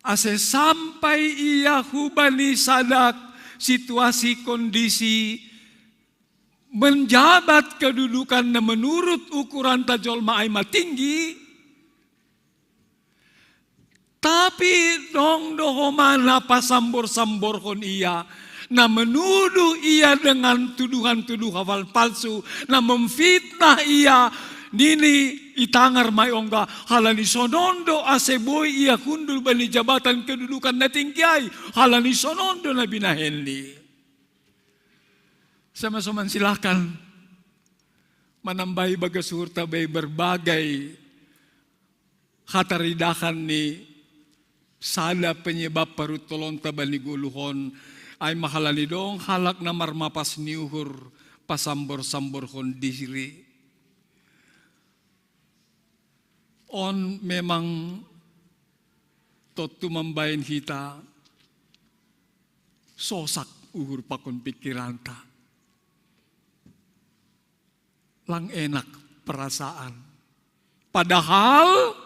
ase sampai ia hubani sada situasi kondisi menjabat kedudukan na menurut ukuranta jolma ai ma tinggi, tapi dong do homa na pasambor-samborhon ia, na menuduh ia dengan tuduhan-tuduhan palsu, na memfitnah ia, nini i tangar ma i ongga, halani sonon do ase boi ia hundul bani jabatan kedudukan na tinggi ai, halani sonon do na binahenni. Sama-sama silakan manambai bagas uhurta bai berbagai hataridahan ni sada penyebab paruttolonta bani goluhon, ai ma halani dong halak na marmapas ni uhur, pasambor-samborhon diri. On memang totu mambaen hita sosak uhur pakon pikiranta. Lang enak perasaan. Padahal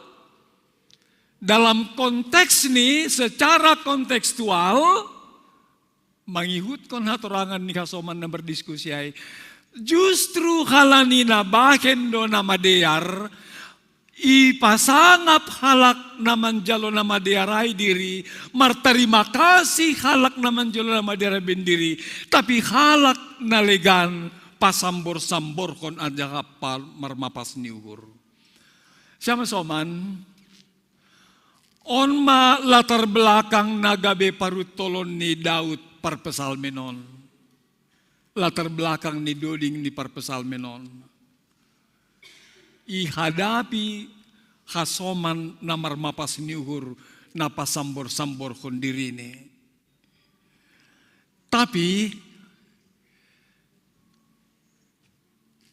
dalam konteks ni, secara kontekstual, mangihutkon hatorangan ni hasoman na mardiskusi ai, justru halani na bahen do na madear, ipasangap halak na manjalo na madear ai diri, martarima kasih halak na manjalo na madear ai baen diri, tapi halak na legan pasambor-samborhon anjaha pa-, marmapas ni uhur. Sama-sama, on ma latar belakang na gabe paruttolon ni Daud parpsalmen on. Latar belakang ni doding ni parpsalmen on. Ihadapi hasoman na marmapas ni uhur na pasambor-samborhon dirini. Tapi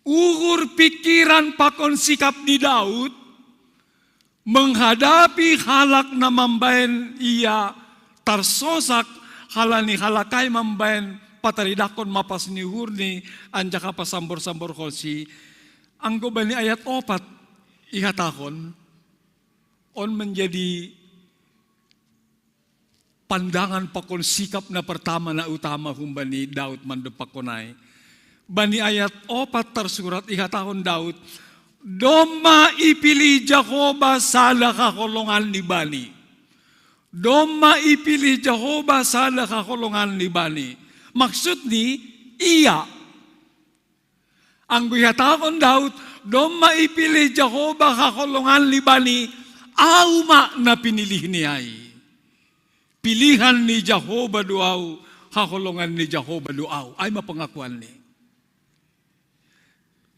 uhur pikiran pakon sikap ni Daud menghadapi halak na mambaen ia tarsosak halani halak ai mambaen pataridahon mapas ni uhurni anjaha pasambor-samborhonsi. Anggo bani ayat opat ihatahon, on menjadi pandangan pakon sikap na pertama na utama humbani Daud mandompakkon ai. Bani ayat opat tarsurat ihatahon Daud, domma ipilih Jahowa sada haholongan ni bani. Domma ipilih Jahowa sada haholongan ni bani. Maksudni, ia. Anggo ihatahon Daud, domma ipilih Jahowa haholongan ni bani, au ma na pinilihni ai. Pilihan ni Jahowa do au, haholongan ni Jahowa do au. Ai ma pengakuanni.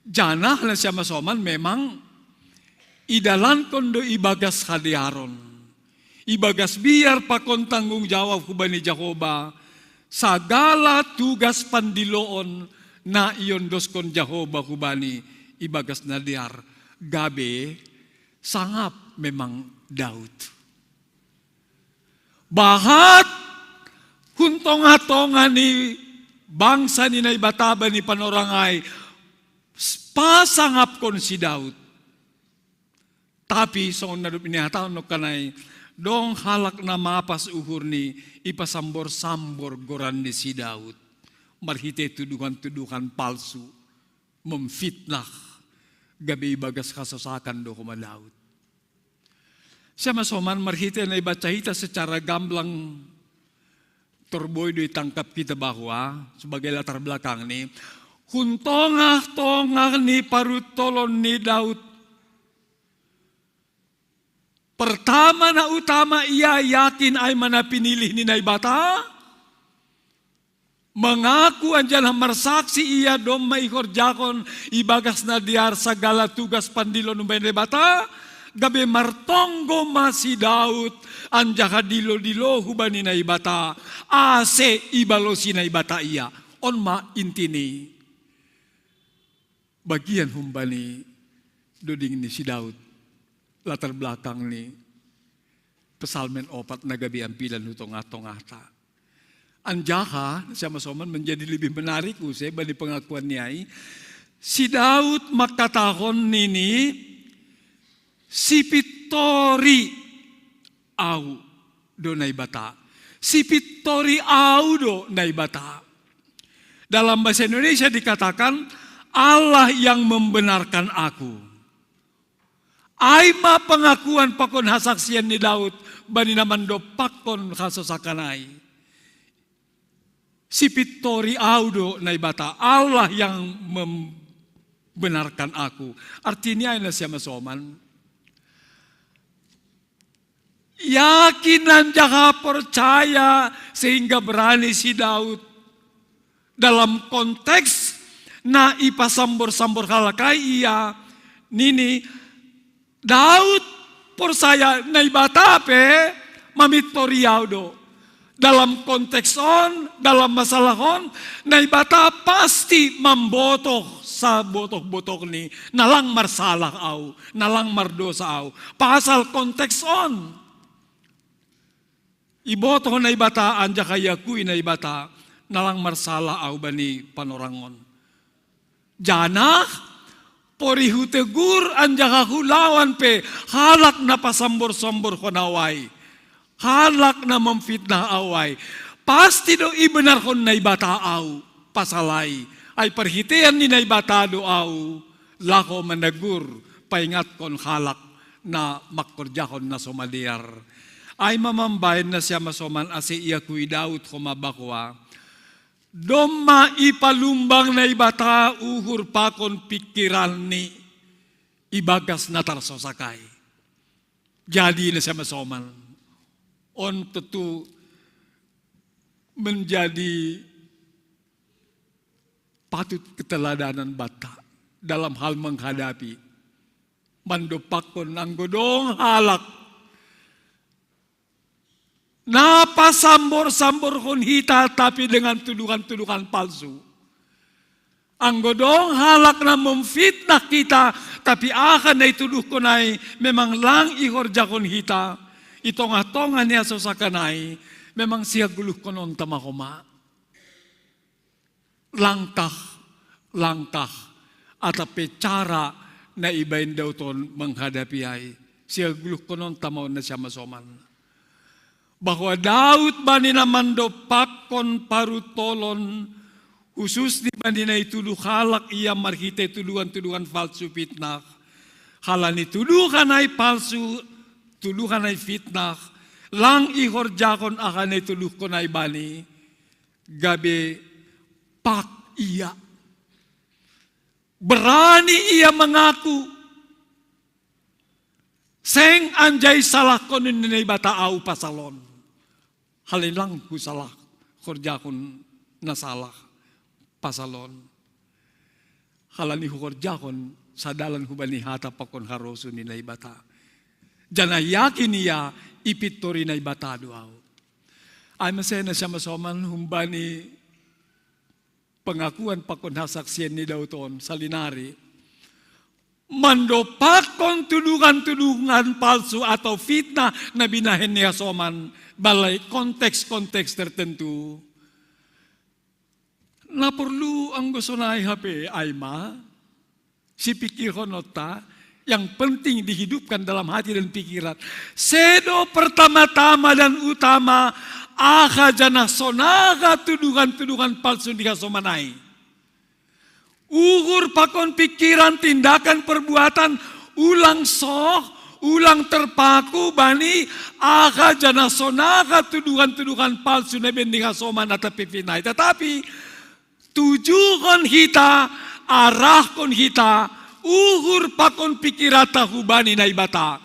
Janah nasiam hasoman memang idalankon do ibagas hadearon. Ibagas biar pakon tanggung jawab hubani Jahowa, sagala tugas pandiloon na iondoskon Jahowa hubani ibagas na dear, gabe sangap memang Daud. Bahat hun tonga-tonga ni bangsa ni Naibata bani panorang ai, pasangapkon si Daud. Tapi songon na dob nihatahon nongkan ai, Dong halak na mapas uhurni, ipasambor-sambor goran ni si Daud. Marhite tuduhan-tuduhan palsu, memfitnah, gabe ibagas hasosakan do homa Daud. Siamasoman, marhite na ibaca hita secara gamblang, torboi do itangkap hita bahwa sebagai latar belakangni, hun tongah-tongah ni parutolon ni Daud, pertama na utama ia yakin ai ma na pinilih ni Naibata, mengaku anjaha marsaksi ia domma ihorjahon ibagas na dear sagala tugas pandilo humbani Naibata, gabe martonggo ma si Daud anjaha dilo-dilo hubani Naibata, ase ibalosi Naibata ia. On ma intini bagian humbani doding ni si Daud, latar belakang ni Psalmen opat na gabe ampilan hu tongah-tongahta. Anjaha, siamasoman, menjadi lebih menarik use bani pengakuanni ai, si Daud mangkatahon nini, sipittori au do Naibata. Sipittori au do Naibata. Dalam bahasa Indonesia dikatakan, Allah yang membenarkan aku. Ai ma pengakuan pakon hasaksian ni Daud bani na mandompakkon hasosakan ai. Sipittori au do Naibata, Allah yang membenarkan aku. Artini ai na siamasoman, yakin anjaha percaya sehingga berani si Daud dalam konteks na ipasambor-sambor halak ai ia, nini, Daud percaya Naibata pe mamintori au do. Dalam konteks on, dalam masalah on, Naibata pasti mambotoh sabotoh-botohni, na lang marsalah au, na lang mardosa au. Pasal konteks on, ibotoh Naibata anjaha iakui Naibata, na lang marsalah au bani panorang on. Janah pori hutegur anjaha hulawan pe halak na pasambor-samborhon au ai, halak na memfitnah au ai, pasti do ibenarhon Naibata au pasal ai. Ai parhitean ni Naibata do au laho manegur, paingatkon halak na mangkorjahon na so madear. Ai ma mambahen na siamasoman ase iakui Daud homa bahwa domma ipalumbang Naibata uhur pakon pingkiranni ibagas na tarsosak ai. Jadi na siamasoman, on tentu menjadi patut keteladanan banta dalam hal menghadapi, mandompakkon anggo dong halak na pasambor-samborhon hita, tapi dengan tuduhan-tuduhan palsu. Anggo dong halak na memfitnah hita, tapi aha na ituduhkon ai memang lang ihorjahon hita, i tongah-tongah ni hasosakan ai, memang sihagoluhkononta ma homa. Langkah-langkah atap pe cara na ibahen Daud on menghadapi ai, sihagoluhkononta ma on na siamasoman. Bahwa Daud bani na mandompakkon parutolon, khususni bani na ituduh halak ia marhite tuduhan-tuduhan palsu fitnah. Halani tuduhan ai palsu, tuduhan ai fitnah, lang ihorjahon aha na ituduhkon ai bani, gabe pak ia. Berani ia mengaku, seng anjai salahkon ni Naibata au pasal on. Halani lang husalah horjahon na salah pasal on. Halani huhorjahon sadalan hubani hata pakon harosuh ni Naibata. Janah yakin ia ipintori Naibata do au. Ai masa na siamasoman humbani pengakuan pakon hasaksian ni Daud on salinari, mandompakkon tuduhan-tuduhan palsu atau fitnah na binahen ni hasoman, balai konteks-konteks tertentu. Na porlu anggo sonai hape ai ma sipingkirhononta, yang penting dihidupkan dalam hati dan pikiran. Sedo pertama-tama dan utama, aha janah sonaha tuduhan-tuduhan palsu ni hasoman ai. Uhur pakon pikiran, tindakan, perbuatan, ulang soh, ulang terpaku bani aha janah sonaha tuduhan-tuduhan palsu na ibaen ni hasoman atap pipinai. Tetapi tujuhon hita, arahkon hita, uhur pakon pikiranta hubani Naibata.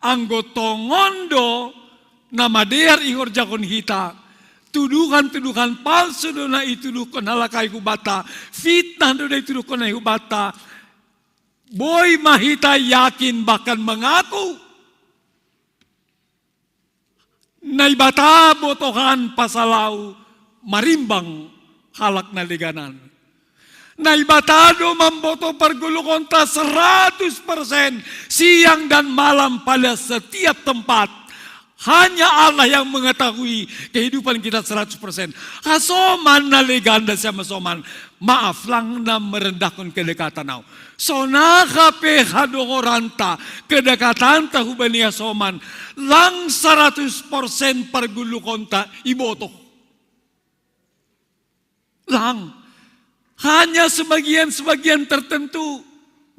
Anggo tongon do na madear ihorjahon hita, tuduhan-tuduhan palsu do na ituduhkon halak ai hubanta, fitnah do na ituduhkon ai hubanta, boi ma hita yakin bahkan mengaku, Naibata botohan pasal au marimbang halak na leganan. Naibata do mamboto pargoluhonta seratus persen siang dan malam pada setiap tempat. Hanya Allah yang mengetahui kehidupan kita seratus persen. Hasoman na leganda siapa soman. Maaf, lang na merendahkon kedekatan au. Sonaha pe hadohoranta, kedekatanta hubani hasoman, lang seratus persen pargoluhonta iboto. Lang. Hanya sebagian-sebagian tertentu,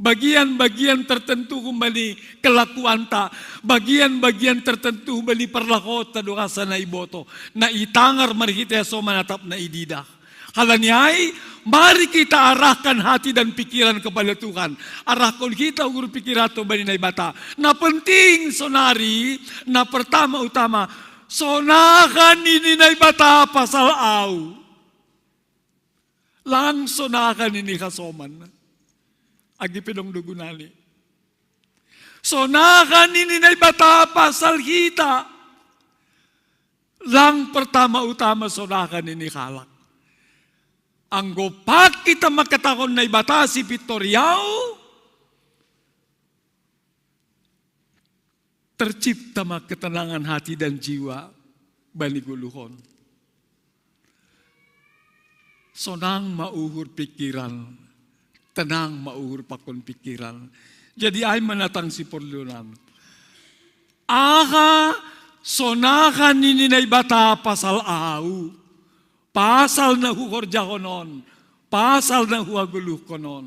bagian-bagian tertentu humbani kelakuanta, bagian-bagian tertentu humbani parlahonta do asa na iboto, na itangar marhite hasoman atap na ididah. Halani ai, mari kita arahkan hati dan pikiran kepada Tuhan. Arahkon hita uhur pikiranta bani Naibata. Na penting sonari, na pertama utama, sonaha nini Naibata pasal au. Lang sonaha nini hasoman. Agi pe dong do gunani. Sonaha nini Naibata pasal hita. Lang pertama utama sonaha nini halak. Anggo pak hita mangkatahon Naibata sipintor i au, tercipta ma ketenangan hati dan jiwa bani goluhon. Sonang ma uhur pikiran, tenang ma uhur pakon pikiran. Jadi ai manatang siporlunan. Aha sonaha nini Naibata pasal au, pasal na huhorjahon on, pasal na huhagoluhkon on.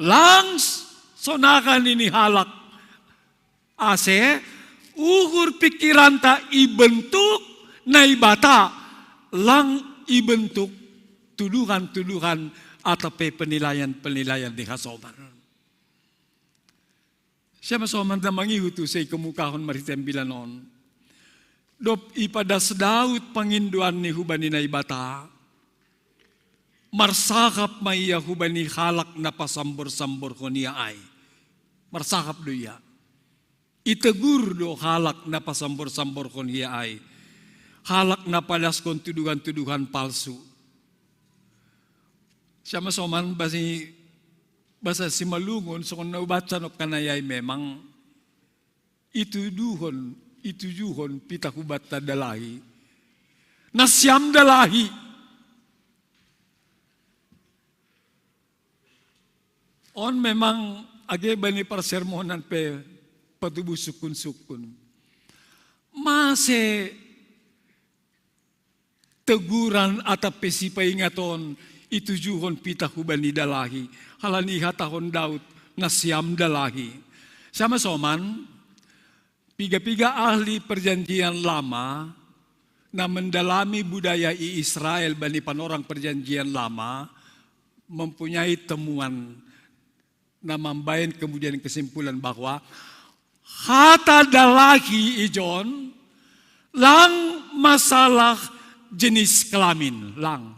Lang sonaha nini halak. Ase uhur pikiranta ibentuk Naibata, lang ibentuk tuduhan-tuduhan atap pe penilaian-penilaian ni hasoman. Siapa soman na mangihut use i kemukahon marhite ambilan on. Dob ipadas Daud pangindoanni hubani Naibata, marsahap ma ia hubani halak na pasambor-samborhon ia ai. Marsahap do ia. Itegur do halak na pasambor-samborhon ia ai. Halak na padaskon tuduhan-tuduhan palsu. Siapa soman basi bahasa Simalungun songon na ubaca nongkan ai memang ituduhon, itujuhon pitah hubanta dalahi. Nasiam dalahi. On memang age bani parsermonan pe patubu sukun-sukun. Mase teguran atap pe sipaingaton itujuhon pitah hubani dalahi, halani ihatahon Daud nasiam dalahi. Sama soman, piga-piga ahli perjanjian lama na mendalami budaya i Israel bani panorang perjanjian lama mempunyai temuan na mambaen kemudian kesimpulan bahwa hata dalahi ijon lang masalah jenis kelamin, lang.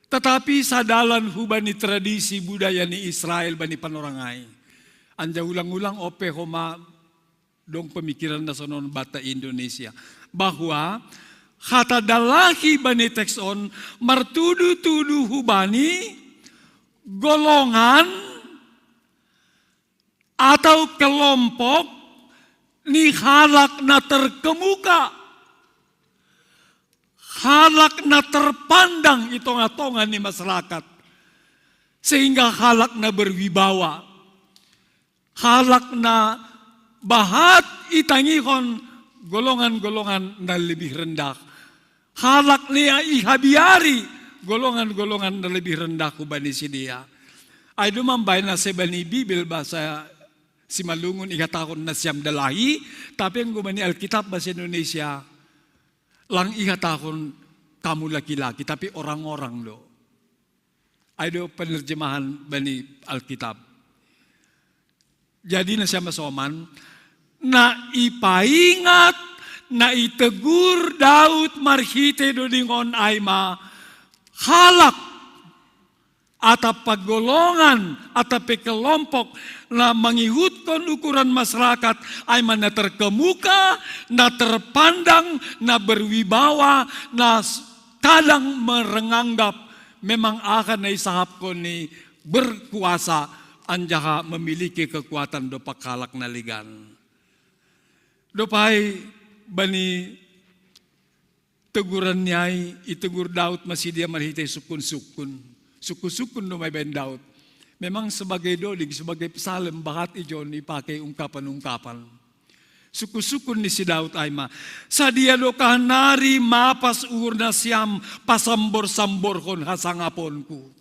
Tetapi sadalan hubani tradisi budaya ni Israel bani panorang ai. Anja ulang-ulang ope homa dong pemikiran na sonon bata Indonesia. Bahwa hata dalahi bani teks on martudu-tudu hubani golongan atau kelompok ni halak na terkemuka, halak na terpandang i tonga-tonga ni masyarakat. Sehingga halak na berwibawa, halak na bahat itangihon golongan-golongan na lebih rendah. Halak na ihabiari golongan-golongan na lebih rendah hubani sidea. Ai do mambaen ase bani Bibel bahasa Simalungun ihatahon nasiam da lahi, tapi anggo bani Alkitab bahasa Indonesia lang ihatahon kamu laki-laki, tapi orang-orang do. Ai do penerjemahan bani Alkitab. Jadi nasiam hasoman, na ipaingat, na itegur Daud marhite doding on ai ma halak atap pe golongan, atap pe kelompok na mangihutkon ukuran masyarakat, ai ma na terkemuka, na terpandang, na berwibawa, na s-, kadang merenganggap memang aha na isahapkon ni berkuasa anjaha memiliki kekuatan dompak halak na legan. Dob ai bani teguran ni ai, itegur Daud ma sidea marhite sungkun-sungkun. Sungkun-sungkun do ma ibaen Daud. Memang sebagai doding, sebagai psalem bahat ijon ipake ungkapan-ungkapan. Sungkun-sungkun ni si Daud ai ma, sadia do kahan nari mapas uhur nasiam pasambor-samborhon hasangaponku.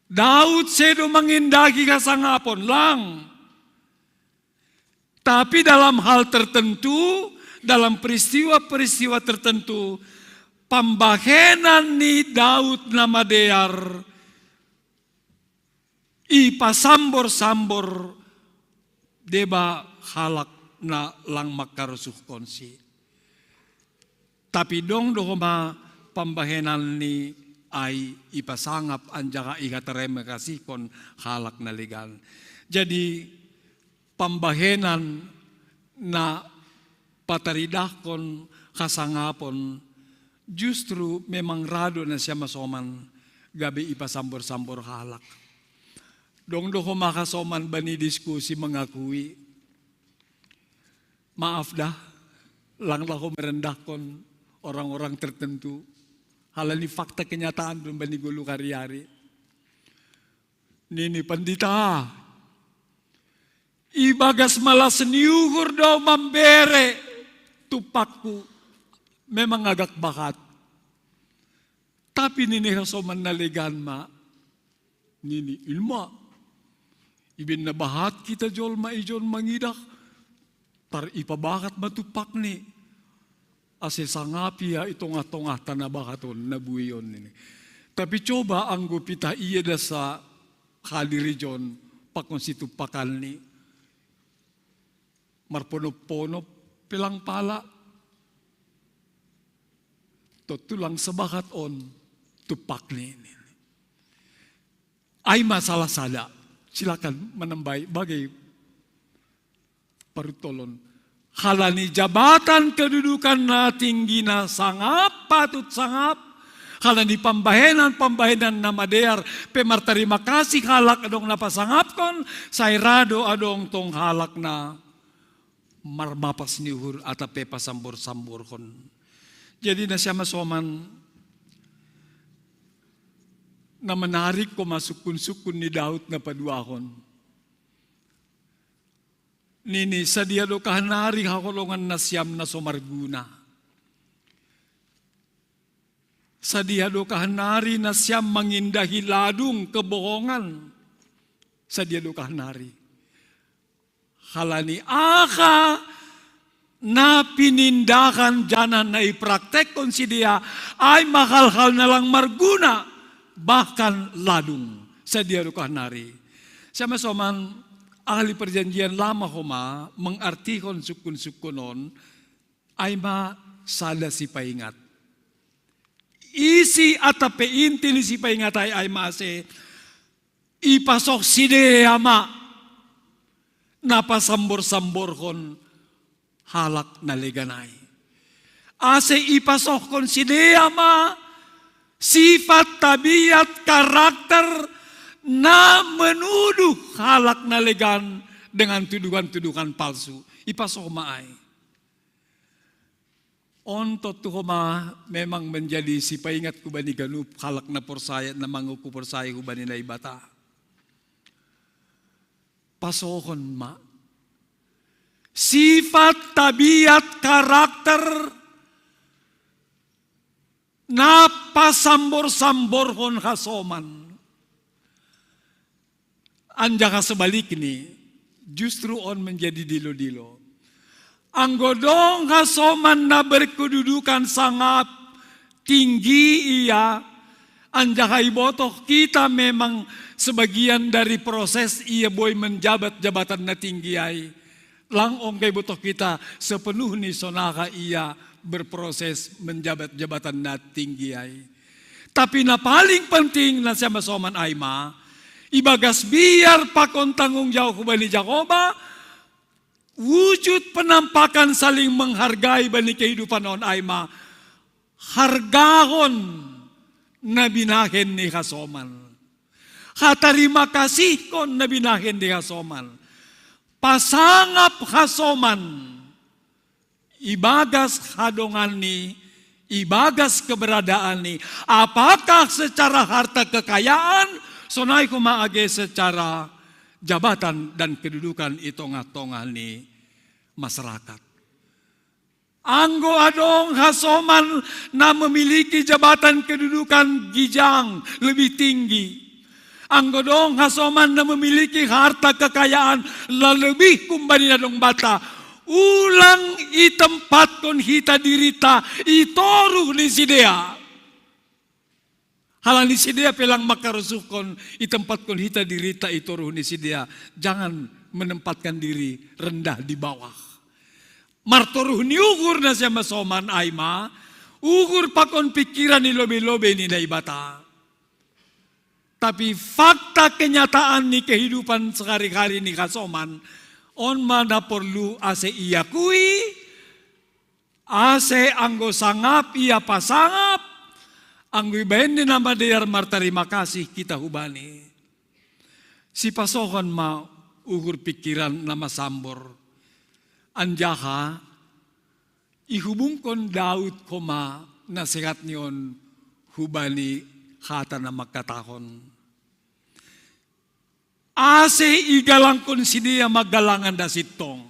Daud sedo mangindahi hasangapon, lang. Tapi dalam hal tertentu, dalam peristiwa-peristiwa tertentu, pambahenan ni Daud na madear ipasambor-sambor deba halak na lang mangkarosuhkonsi. Tapi dong do homa pambahenan ni ai ipasangap anjaha ihatarima kasihkon halak na legan. Jadi pambahenan na pataridahkon hasangapon justru memang ra do nasiam hasoman gabe ipasambor-sambor halak. Dong do homa hasoman bani diskusi mengakui. Maaf da, lang laho merendahkon orang-orang tertentu. Halani fakta kenyataan do bani goluh ari-ari. Nini pandita, ibagas malas ni uhur do mambere tumpakku memang agak bahat. Tapi nini hasoman na legan ma, nini, in ma. Ibaen na bahat hita jolma ijon mangidah, tar ipabahat ma tumpakni. Ase sangap ia i tongah-tongahta na bahat on, na buei on nini. Tapi coba anggo pitah ia da sa hadir ijon pakon situmpakanni. Marponop-ponop pe lang pala. Tontu lang sabahat on tumpakni. Ai ma salah sada. Silakan menambai bagai paruntolon. Halani jabatan kedudukan na tinggi na sangap, patut sangap. Halani pambahenan-pambahenan na madear pe martarima kasih halak adong na pasangapkon, sai ra do adong tong halak na marmapas ni uhur atap pe pasambor-samborhon. Jadi nasiam hasoman, na menarik homa sungkun-sungkun ni Daud na paduahon. Nini, sadia do kahan nari haholongan nasiam na so marguna. Sadia do kahan nari nasiam mangindahi ladung kebohongan. Sadia do kahan nari. Halani aha na pinindahan janah na ipraktekkon sidea, ai ma hal-hal na lang marguna, bahkan ladung. Sadia do kahan nari. Nasiam hasoman, ahli perjanjian lama homa mengartihon sungkun-sungkun on, ai ma sada sipaingat. Isi atap pe inti ni sipaingat ai, ai ma ase ipasoh sidea ma na pasambor-samborhon halak na legan ai. Ase ipasohkon sidea ma sifat, tabiat, karakter na menuduh halak na legan dengan tuduhan-tuduhan palsu. Ipasoh ma ai. On tontu homa memang menjadi sipaingat hubani ganup halak na porsaya, na mangaku porsaya hubani Naibata. Pasohon ma sifat, tabiat, karakter na pasambor-samborhon hasoman. Anjaha sebalikni, justru on menjadi dilo-dilo. Anggo dong hasoman na berkedudukan sangap tinggi ia, anjaha ibotoh kita memang sebagian dari proses ia boi menjabat jabatan na tinggi ai. Lang ongga ibotoh kita sepenuhni sonaha ia berproses menjabat jabatan na tinggi ai. Tapi na paling penting na sian hasoman ai ma, ibagas biar pakon tanggung jawab hubani Jahowa, wujud penampakan saling menghargai bani kehidupan on ai ma, hargahon na binahen ni hasoman. Hatarima kasihkon na binahen ni hasoman. Pasangap hasoman ibagas hadonganni, ibagas keberadaanni, apakah secara harta kekayaan, sonai homa age secara jabatan dan kedudukan i tongah-tongah ni masyarakat. Anggo adong hasoman na memiliki jabatan kedudukan gijang lebih tinggi, anggo dong hasoman na memiliki harta kekayaan na lebih humbani na dong banta, ulang itempatkon hita dirita i toruh ni sidea. Halani sidea pe lang mangkarosuhkon, itempatkon hita dirita i toruh ni sidea. Jangan menempatkan diri rendah di bawah. Martoruh ni uhur na sian hasoman ai ma, uhur pakon pingkiran i lobei-lobei ni Naibata. Tapi fakta kenyataan ni kehidupan sehari-hari ni hasoman, on ma na porlu ase iakui, ase anggo sangap ia pasangap, anggo ibahen ni na madear martarima kasih hita hubani. Sipasohon ma uhur pingkiran na masambor. Anjaha ihubungkon Daud homa nasehatni on hubani hata na mangkatahon, ase igalangkon sidea ma galangan na sintong.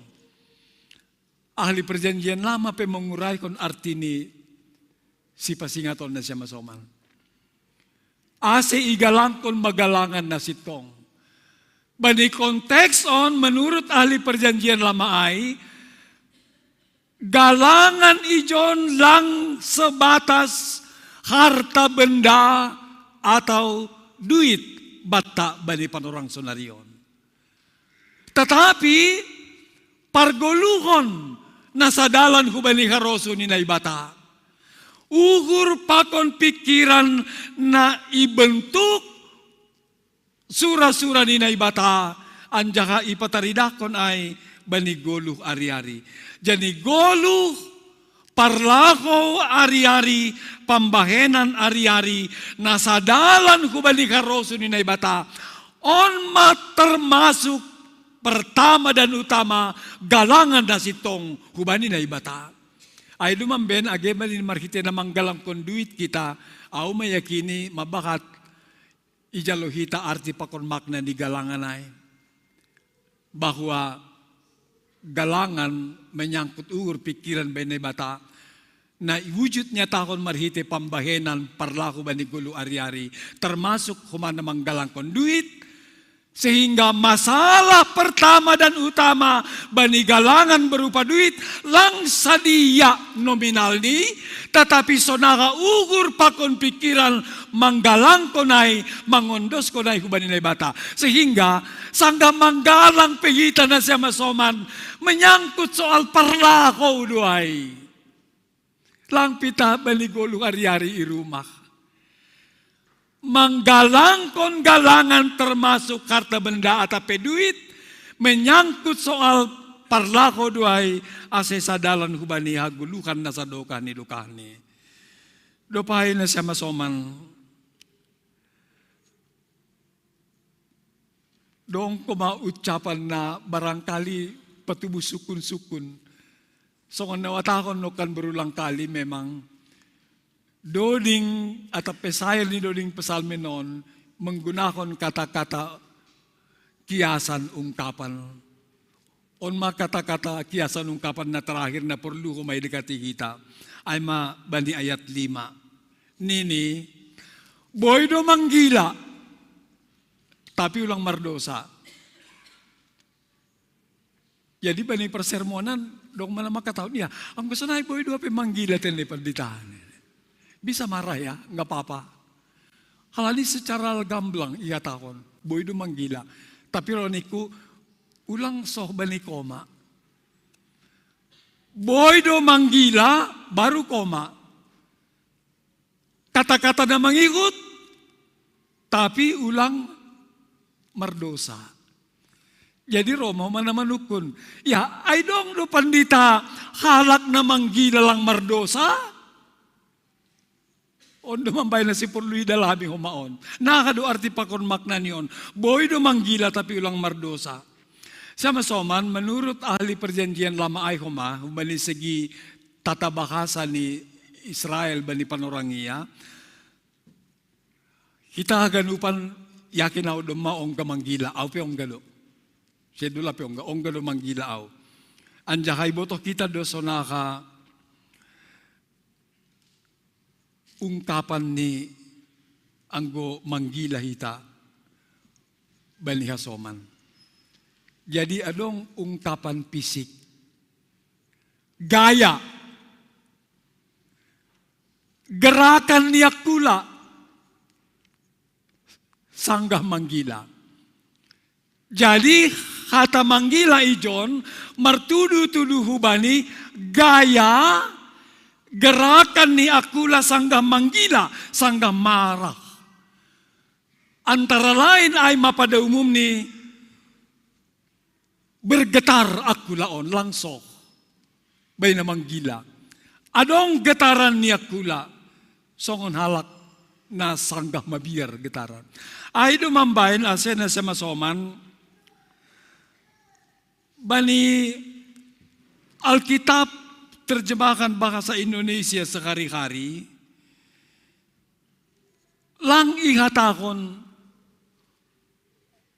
Ahli Perjanjian Lama pe manguraihon arti ni sipasingaton na sian hasoman. Ase igalangkon ma galangan na sintong. Bani konteks on, menurut ahli Perjanjian Lama ai, galangan ijon lang sebatas harta benda atau duit banta bani panorang sonari on. Tetapi pargoluhon na sadalan hubani harosuh ni Naibata, uhur pakon pingkiran na ibentuk sura-sura ni Naibata, anjaha ipataridahkon ai bani goluh ari-ari. Jadi goluh, parlaho ari-ari, pambahenan ari-ari na sadalan hubani harosuh ni Naibata, on ma termasuk pertama dan utama galangan na sintong hubani Naibata. Ai dumam ben age ma marhite na manggalangkon duit hita, ahu meyakini mambahat ijalo hita arti pakon makna ni galangan ai. Bahwa galangan menyangkut uhur pingkiran bani Naibata, na iwujud nyatahon marhite pambahenan parlaho bani goluh ari-ari, termasuk homa na manggalangkon duit, sehingga masalah pertama dan utama bani galangan berupa duit, lang sadia nominalni, tetapi sonaha uhur pakon pingkiran manggalangkon ai, mangondoskon ai hubani Naibata. Sehingga sanggah manggalang pe hita na sian hasoman, menyangkut soal parlaho do ai. Lang pitah bani goluh ari-ari i rumah. Manggalangkon galangan termasuk harta benda atap pe duit, menyangkut soal parlaho do ai ase sadalan hubani hagoluhan na sadokah ni dokahni. Dob ai na sian hasoman, dong homa ucapan na barangkali patubuh sungkun-sungkun. Songon na huhatahon nangkin berulang kali, memang doding atau pesair ni doding psalmen on menggunakan kata-kata kiasan ungkapan. On ma kata-kata kiasan ungkapan na terakhir na porlu homa idekati hita. Ai ma bani ayat lima. Nini, boi do manggila, tapi ulang mardosa. Jadi bani persermonan dong mana maka tahu dia, anggo sonai boi do hape manggila tene pandita. Bisa marah ya, nggak apa-apa. Halani secara gamblang ihatahon, boi do manggila. Tapi ro ningku, ulang soh bani koma. Boi do manggila, baru koma. Kata-kata na mangihut, tapi ulang mardosa. Jadi ro ma homa na manungkun. Ya, ai dong do pandita halak na manggila lang mardosa? On do mambaen na siporlu idalami homa on. Naha do arti pakon makna ni on. Boi do manggila tapi ulang mardosa. Sama soman, menurut ahli perjanjian lama ai homa, hubani segi tata bahasa ni Israel bani panorang ia, hita haganupan yakin au do ma ongga manggila, au pe ongga do. Sedula pe ongga, ongga do manggila au. Anjaha ibotoh hita do sonaha ungkapan ni anggo manggila hita bani hasoman. Jadi adong ungkapan fisik. Gaya. Gerakan ni angkula. Sanggah manggila. Jadi hata manggila ijon martudu-tudu hubani gaya gerakan ni angkula sanggah manggila, sanggah marah. Antara lain ai ma pada umum ni bergetar angkula on lang soh. Baen na manggila. Adong getaran ni angkula. Songon halak na sanggah mabiar getaran. Ai do mambaen ase na sama soman. Bani Alkitab terjemahkan bahasa Indonesia sehari-hari. Lang ihatahon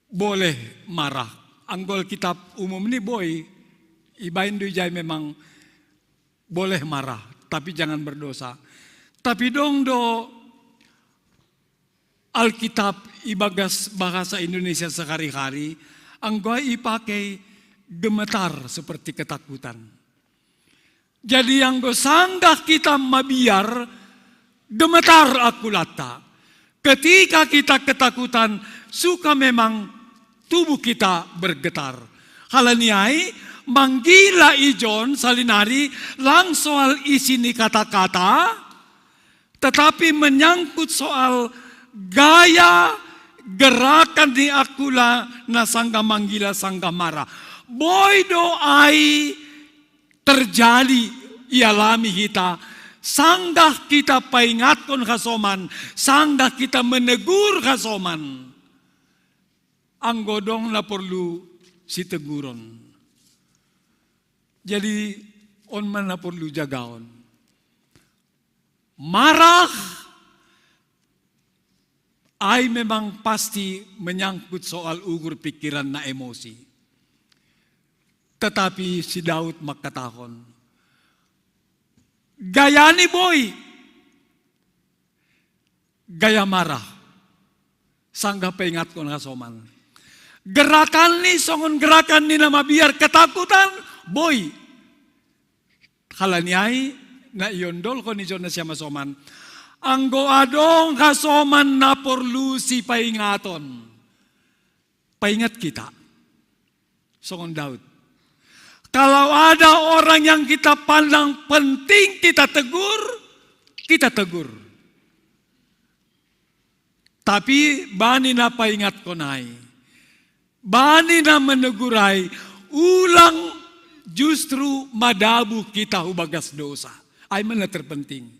boleh marah. Anggo Alkitab umum ni boi, ibaen do ijai memang boleh marah, tapi jangan berdosa. Tapi dong do Alkitab ibagas bahasa Indonesia sehari-hari, anggo ipake gemetar seperti ketakutan. Jadi anggo sanggah kita mabiar, gemetar angkulanta. Ketika kita ketakutan, suka memang tubuh kita bergetar. Halani ai, manggila ijon salinari lang soal isi ni kata-kata, tetapi menyangkut soal gaya gerakan ni angkula na sanggah manggila sanggah marah. Boi do ai terjadi ialami hita, sanggah kita paingatkon hasoman, sanggah kita menegur hasoman. Anggo dong na porlu siteguron. Jadi on ma na porlu jagaon. Marah ai memang pasti menyangkut soal ugur pikiran na emosi. Tetapi si Daud mangkatahon, gaya ni boi, gaya marah. Sanggah paingatkon hasoman. Gerakan ni songon gerakan ni na mabiar ketakutan, boi. Halani ai, na iondolhon ijon na sian hasoman. Anggo adong hasoman na porlu sipaingaton. Paingat kita. Songon Daud. Kalau ada orang yang kita pandang penting kita tegur, kita tegur. Tapi bani na paingatkon ai, bani na menegur ai, ulang justru madabuh kita hubagas dosa. Ai ma na terpenting.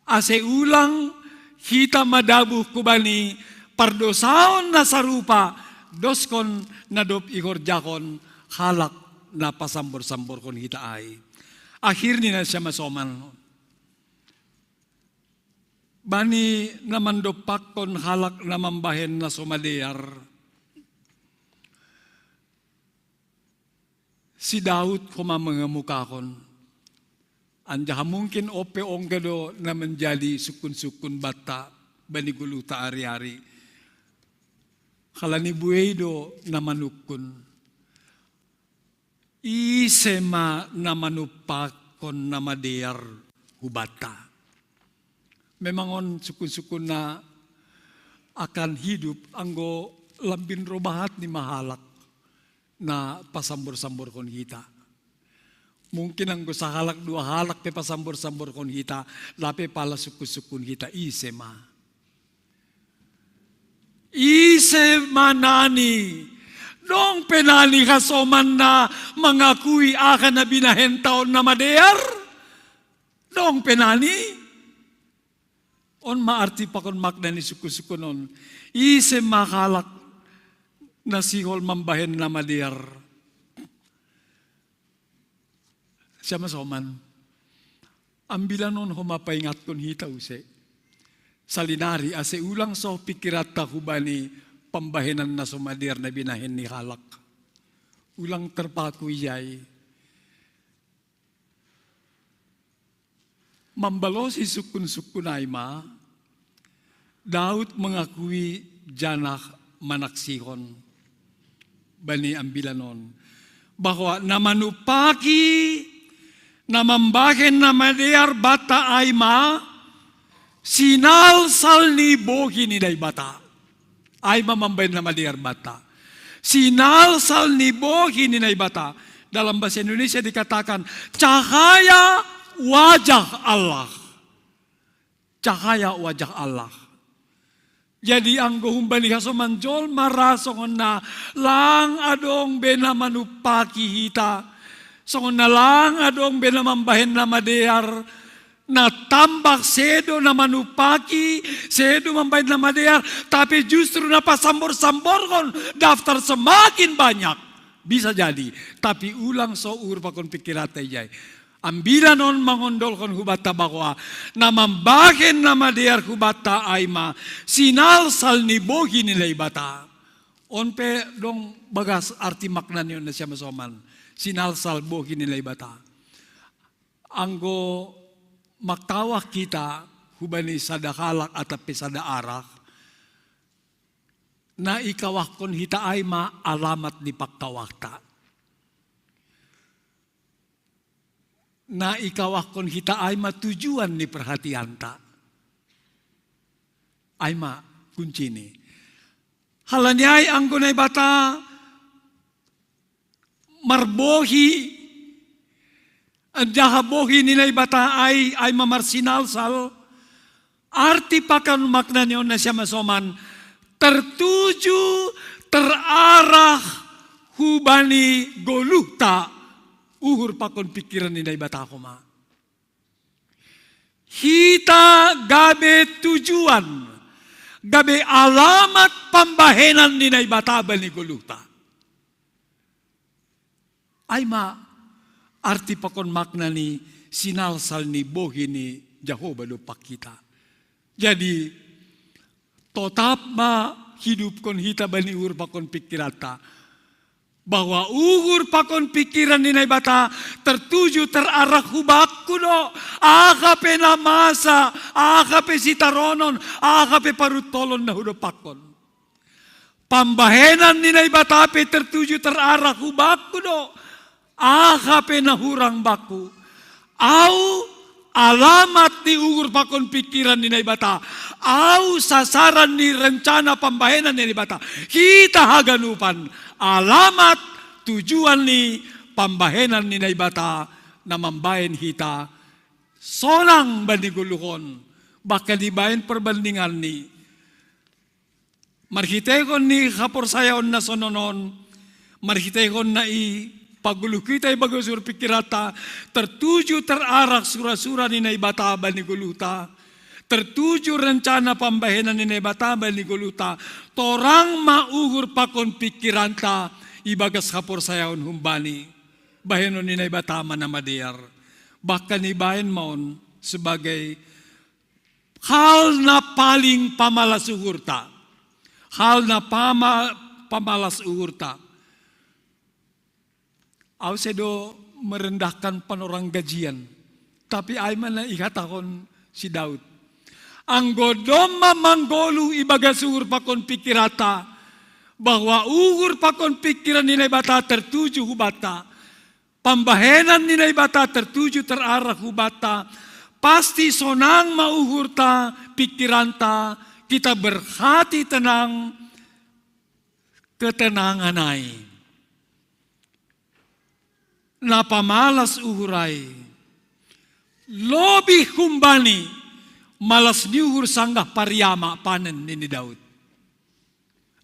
Ase ulang hita madabuh hubani pardosaon na sarupa, doskon na dob ihorjahon halak na pasambor-samborkon hita ai. Akhirni na siamasoman, bani na mandompakkon halak na mambahen na so madear, si Daud homa mangamukahon. Anjaha mungkin on pe ongga do na manjadi sungkun-sungkun banta bani goluhta ari-ari. Halani buei do na manungkun, ise ma na manumpakkon na madear hu banta? Memang on sungkun-sungkunna akan hidup anggo lambin robahat ni ma halak na pasambor-samborkon hita. Mungkin anggo sahalak dua halak pe pasambor-samborkon hita, lape pala sungkun-sungkun hita, ise ma? Ise ma nani? Dong pe nani hasomanna mangakui aha na binahen ta on na madear? Dong pe nani? On ma arti pakon makna ni sungkun-sungkun on. Ise ma halak na sihol mambahen na madear? Siamasoman, ambilan on homa paingatkon hita use. Salinari ase ulang so pikiranta hubani pambahenan na so madear na binahen ni halak. Ulang terpaku ijai. Mambalosi sungkun-sungkun ai ma, Daud mangakui janah manaksihon bani ambilan on, bahwa na manumpaki, na mambahen na madear banta ai ma sinalsal ni bohi ni Naibata. Ai ma mambahen na madear banta sinalsal ni bohi ni Naibata. Dalam bahasa Indonesia dikatakan cahaya wajah Allah. Cahaya wajah Allah. Jadi anggo humbani hasoman jolma ra songon na lang adong be na manumpaki hita, songon na lang adong be na mambahen na madear, na tambak sedo na manumpaki, sedo mambahen na madear, tapi justru na pasambor-samborkon daftar semakin banyak. Bisa jadi, tapi ulang so uhur pakon pikiranta ijai. Ambilan on mangondolhon hubanta bahwa na mambahen na madear hubanta ai ma sinalsal ni bohi ni Naibata. On pe dong bagas arti makna ni on na siamasoman. Sinalsal bohi ni Naibata. Anggo mangkawah hita hubani sada halak atap pe sada arah, na ikawahkon hita ai ma alamat ni pangkawahta. Na ikawahkon hita ai ma tujuan ni perhatianta. Ai ma kuncini. Halani ai anggo Naibata marbohi, anjaha bohi ni Naibata ai, ai ma marsinalsal, arti pakon makna ni on na siamasoman, tertuju, terarah hubani goluhta, uhur pakon pikiran ni Naibata homa. Hita gabe tujuan, gabe alamat pambahenan ni Naibata bani goluhta. Ai ma arti pakon makna ni sinalsal ni bohi ni Jahowa dompak hita. Jadi totap ma hidupkon hita bani uhur pakon pikiranta, bahwa uhur pakon pikiran ni Naibata tertuju terarah hu bakku do, aha pe na masa, aha pe sitaronon, aha pe paruntolon na hudompakkon. Pambahenan ni Naibata pe tertuju terarah hu bakku do, aha pe na hurang bakku. Au alamat ni uhur pakon pikiran ni Naibata. Au sasaran ni rencana pambahenan ni Naibata. Hita haganupan alamat, tujuan ni pambahenan ni Naibata na mambahen hita sonang bani goluh on, bahkan dibahen perbandingan ni marhiteihon ni haporsayaon na sonon on, marhiteihon na i pagoluh hita i bagas uhur pikiranta tertuju terarah sura-sura ni Naibata bani goluhta, tertuju rencana pambahenan ni Naibata bani goluhta, torang ma uhur pakon pikiranta i bagas haporsayaon humbani. Bahenon ni Naibata ma na madear. Bahkan ibahen ma on sebagai hal na paling pamalas uhurta. Hal na pama-, pamalas uhurta. Au sedo merendahkan panorang gajian. Tapi ai ma na ihatahon si Daud. Anggo domma manggoluh ibagas uhur pakon pikiranta, bahwa uhur pakon pikiran ni Naibata tertuju hubanta, pambahenan ni Naibata tertuju terarah hubanta, pasti sonang ma uhurta, pikiranta, kita berhati tenang, ketenangan ai. Na pamalas uhur ai. Lobih humbani malas ni uhur sanggah pariama panen nini Daud.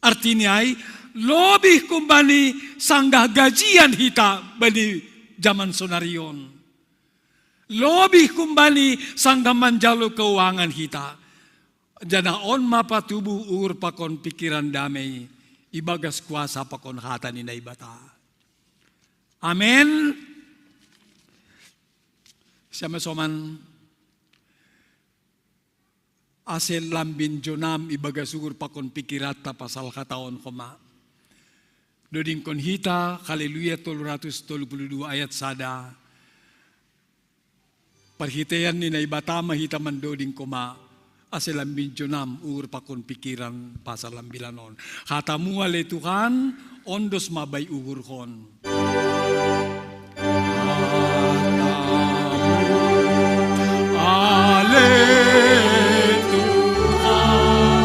Artini ai, lobih humbani sanggah gajian hita bani jaman sonari on. Lobih humbani sanggah manjalo keuangan hita. Janah on ma patubuh uhur pakon pikiran dame ibagas kuasa pakon hata ni Naibata. Amen. Siame soman, ase lambin jonam ibagas uhur pakon pikiranta pasal hataon homa. Dodingkon hita, Haleluya tolu ratus tolu puluh dua ayat sada. Parhitean ni Naibata ma hita mandoding homa, ase lambin jonam uhur pakon pikiran pasal ambilan on. Hatamu ale Tuhan, ondos ma bai uhurhon. Ale Tuhan,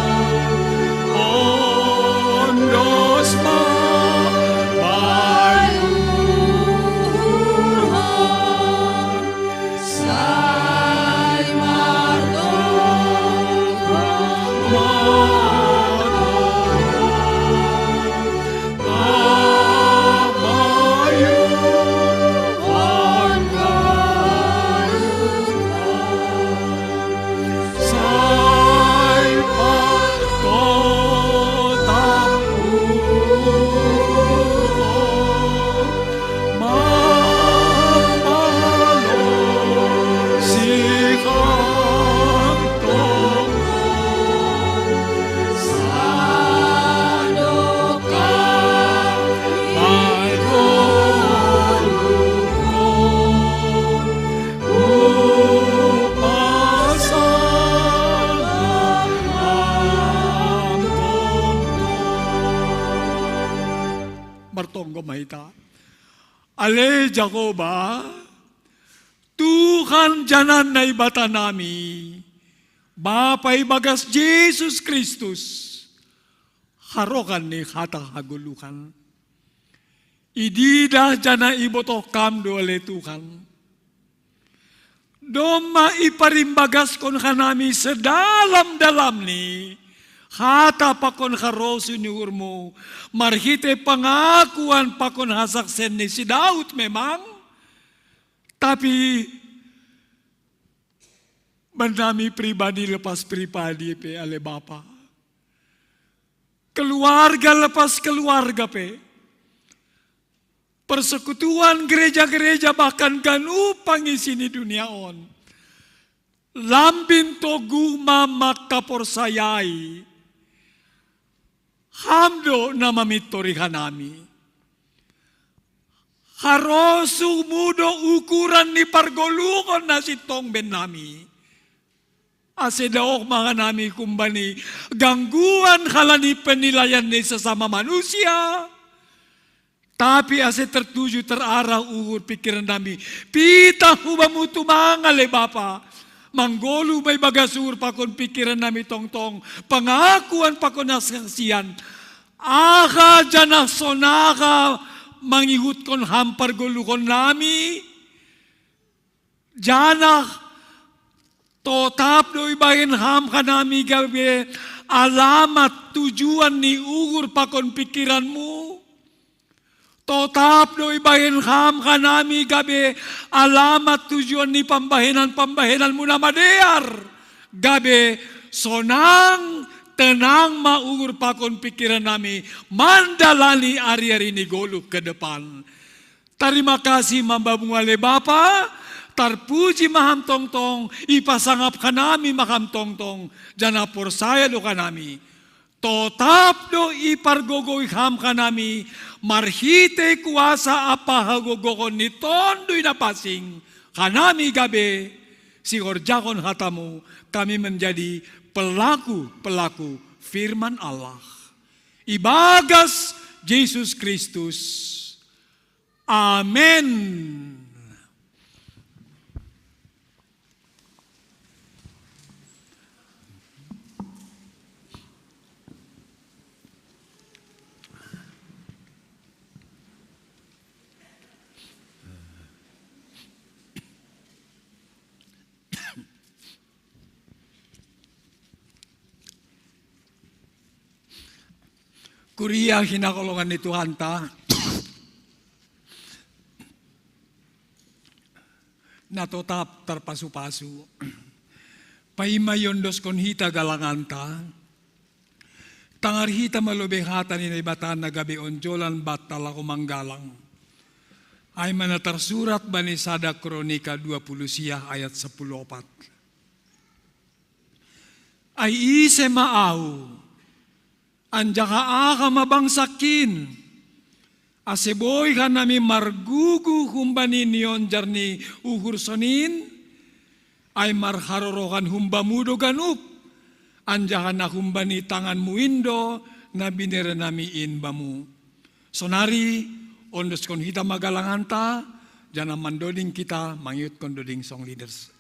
ondos ma bai uhurhon. Sai martonggo, martonggo, pabayuhon hudurhon, sai patotap uhurhon. Martonggo ma hita. Ale Jahowa, Tuhan janah Naibata nami, Bapa ibagas Jesus Kristus, harohan ni hata hagoluhan. Ididah janah ibotoh Kam do ale Tuhan. Domma iparimbagaskon hanami sedalam-dalam ni hata pakon harosuh ni uhurMu, marhitei pangakuan pakon hasaksian ni si Daud memang, tapi bannami pribadi lepas pribadi pe ale Bapa. Keluarga lepas keluarga pe. Persekutuan gereja-gereja bahkan ganup pangisi ni dunia on. Lambin toguh ma mangkaporsayai. Ham do na mamintori hanami. HarosuhMu do ukuran ni pargoluhon na sintong bennami. Ase daoh ma hanami humbani gangguan halani penilaian ni sesama manusia. Tapi ase tertuju terarah uhur pikirannami. Pitah hu Bamu tumang ale Bapa. Manggoluh ma ibagas uhur pakon pikirannami tongtong. Pangakuan pakon hasaksian. Aha janah sonaha mangihutkon Ham pargoluhonnami. Janah totap do ibahen Ham hanami gabe alamat tujuan ni uhur pakon pikiranMu. Totap do ibahen Ham hanami gabe alamat tujuan ni pambahenan-pambahenanMu na madear. Gabe sonang, tenang ma uhur pakon pikirannami mandalani ari-ari ni goluh ke depan. Tarima kasih ma Bamu ale Bapa, tarpuji ma Ham tongtong, ipasangap hanami ma Ham tongtong, janah porsaya do hanami. Totap do ipargogoi Ham hanami, marhitei kuasa ampa hagogohon ni Tonduy Napansing, hanami gabe sihorjahon hata-Mu, kami menjadi pelaku-pelaku firman Allah. Ibagas Jesus Kristus. Amen. Kuria hinaholongan ni Tuhanta, na totap tarpasu-pasu. Paima iondoskon hita galanganta, tangar hita ma lobei hata ni Naibata na gabe onjolan banta laho manggalang. Ai ma na tarsurat bani sada Kronika dua puluh sia ayat sapuluh opat. Ai ise ma ahu, anjaha aha ma bangsakin, ase boi hanami margugu humbani nionjar ni uhur sonin? Ai marharorohan humbamu do ganup, anjaha na humbani tanganmu in do na binerenami in bamu. Sonari, ondoskon hita ma galanganta, janah mandoding hita mangihuthon doding song leaders.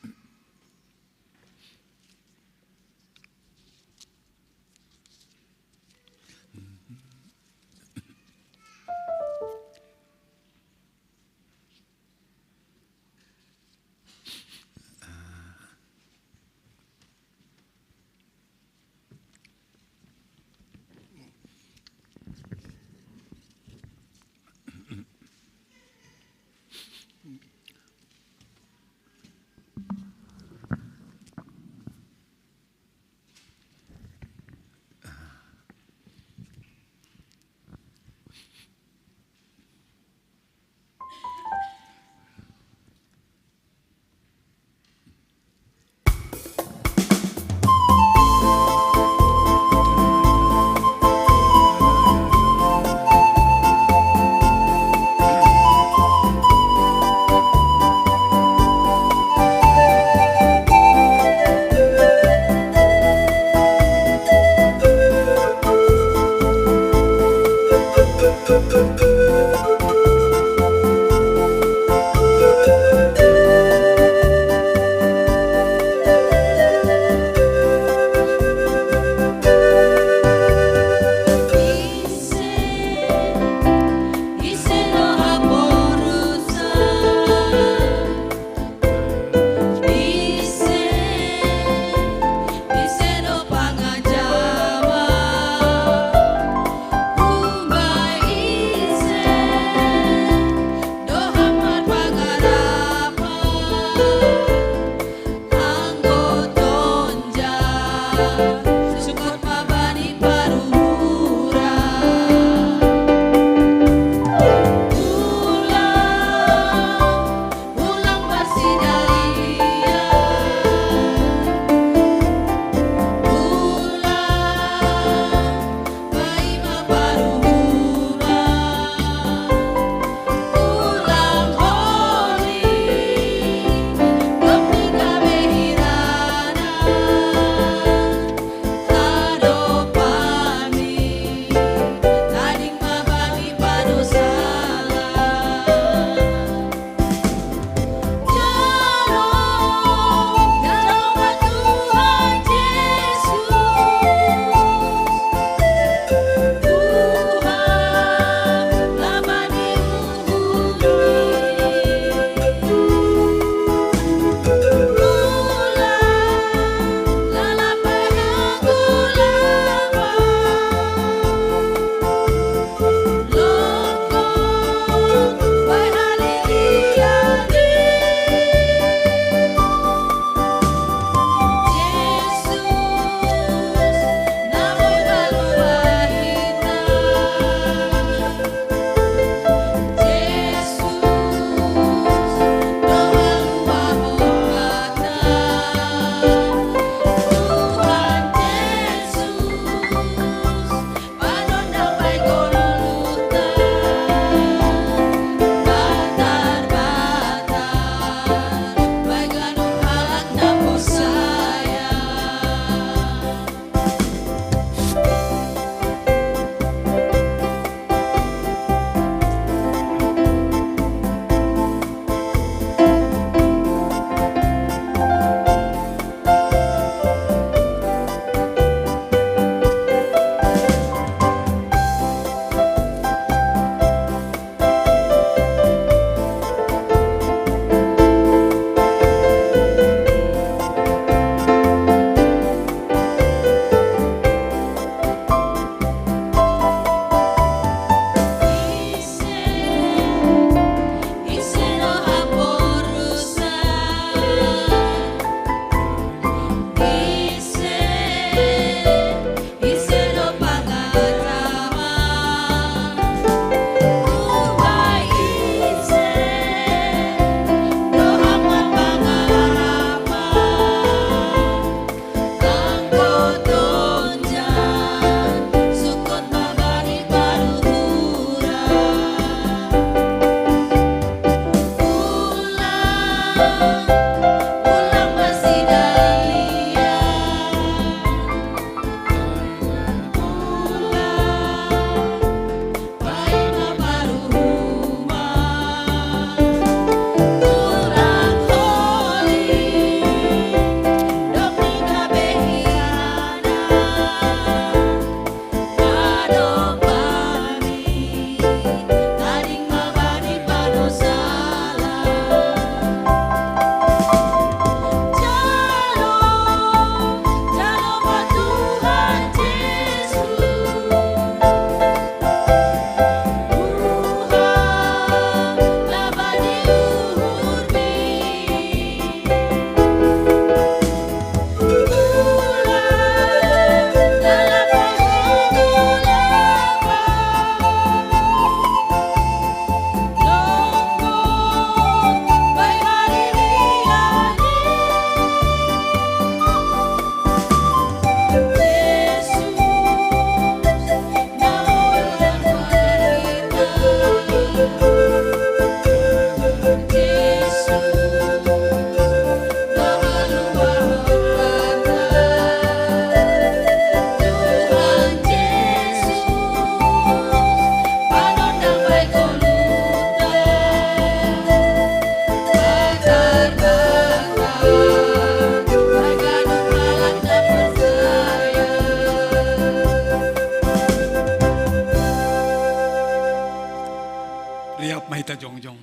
Tajongjong.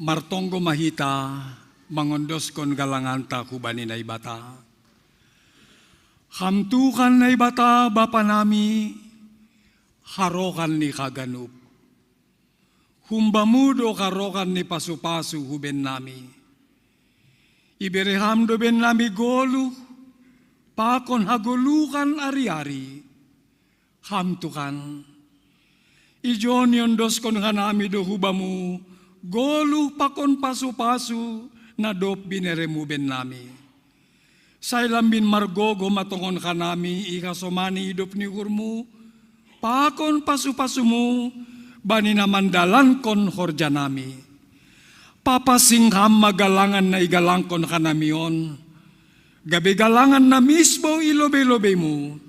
Martonggo ma hita mangondoskon galanganta hubani Naibata. Ham Tuhan Naibata Bapa nami, harohan ni haganup. Humbamu do harohan ni pasu-pasu hu bennami. Ibere Ham do bennami goluh pakon hagoluhan ari-ari. Ham Tuhan, ijon niondoskon hanami do hu Bamu goluh pakon pasu-pasu na dob binereMu bennami. Sai lambin margogoh ma tongon hanami i hasomani idop ni uhurMu pakon pasu-pasuMu bani na mandalankon horjanami. Papansing Ham ma galangan na igalangkon hanami on, gabe galangan na misbou i lobei-lobeiMu,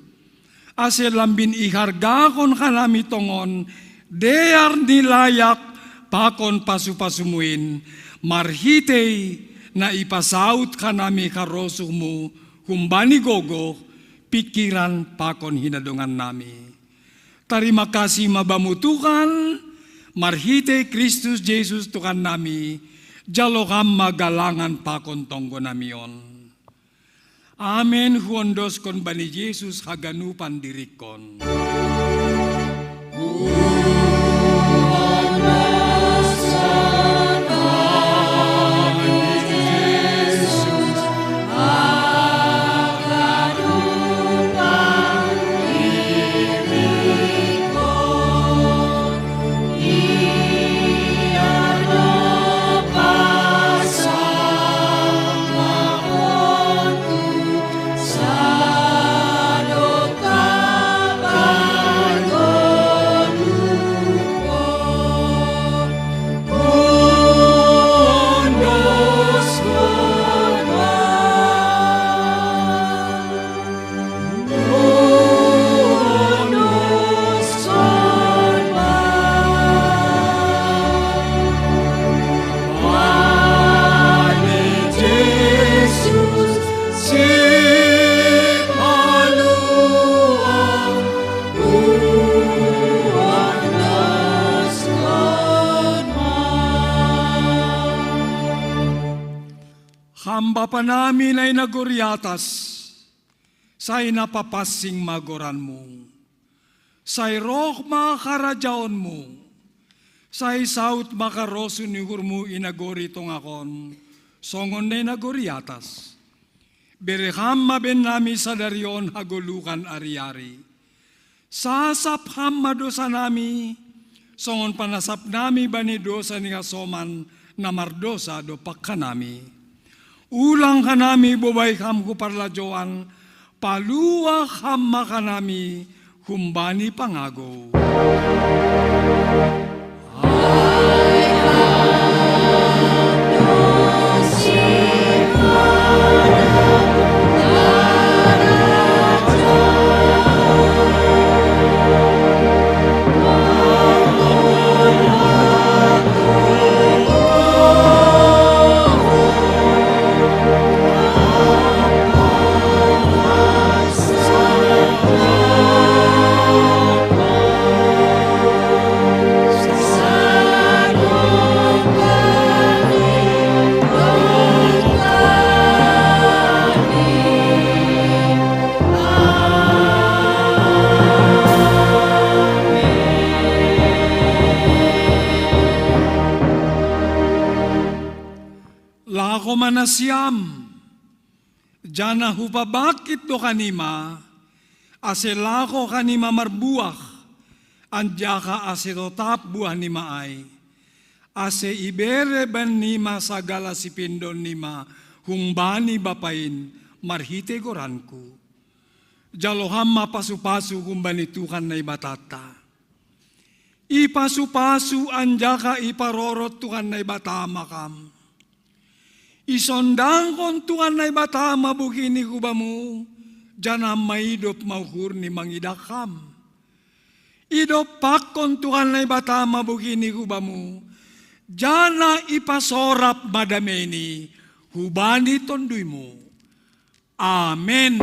ase lambin ihargahon hanami tongon dear ni layak pakon pasu-pasuMu in, marhitei na ipasaut hanami harosuhMu humbani gogoh, pingkiran pakon hinadongannami. Tarima kasih ma Bamu Tuhan, marhitei Kristus Jesus Tuhannami, jalo Ham ma galangan pakon tonggonami on. Amen. Huondoskon bani Jesus haganupan diringkon. Ham Bapa nami na i nagori atas, sai na papansing ma goranMu. Sai roh ma harajaonMu. Sai saut ma harosuh ni uhurMu i nagori tongah on, songon na i nagori atas. Bere Ham ma bennami sadari on hagoluhan ari-ari. Sasap Ham ma dosanami, songon panasapnami bani dosa ni hasoman na mardosa dompak hanami. Ulang hanami bobai Ham hu parlajouan, palua Ham ma hanami humbani pangagou. Laho ma nasiam, janah hupabangkit do hanima, ase laho hanima marbuah, anjaha ase totap buahnima ai, ase ibere bannima sagala sipindoonnima humbani Bapa in marhitei goranku. Jalo Ham ma pasu-pasu humbani Tuhan Naibatanta. Ipasu-pasu anjaha iparorot Tuhan Naibata ma Ham. Isondangkon Tuhan Naibata ma buhi ni hu Bamu, janah maidop ma uhurni mangidah Ham. Idompakkon Tuhan Naibata ma buhi ni hu Bamu, janah ipasorap ma dameini hubani TonduyMu. Amen.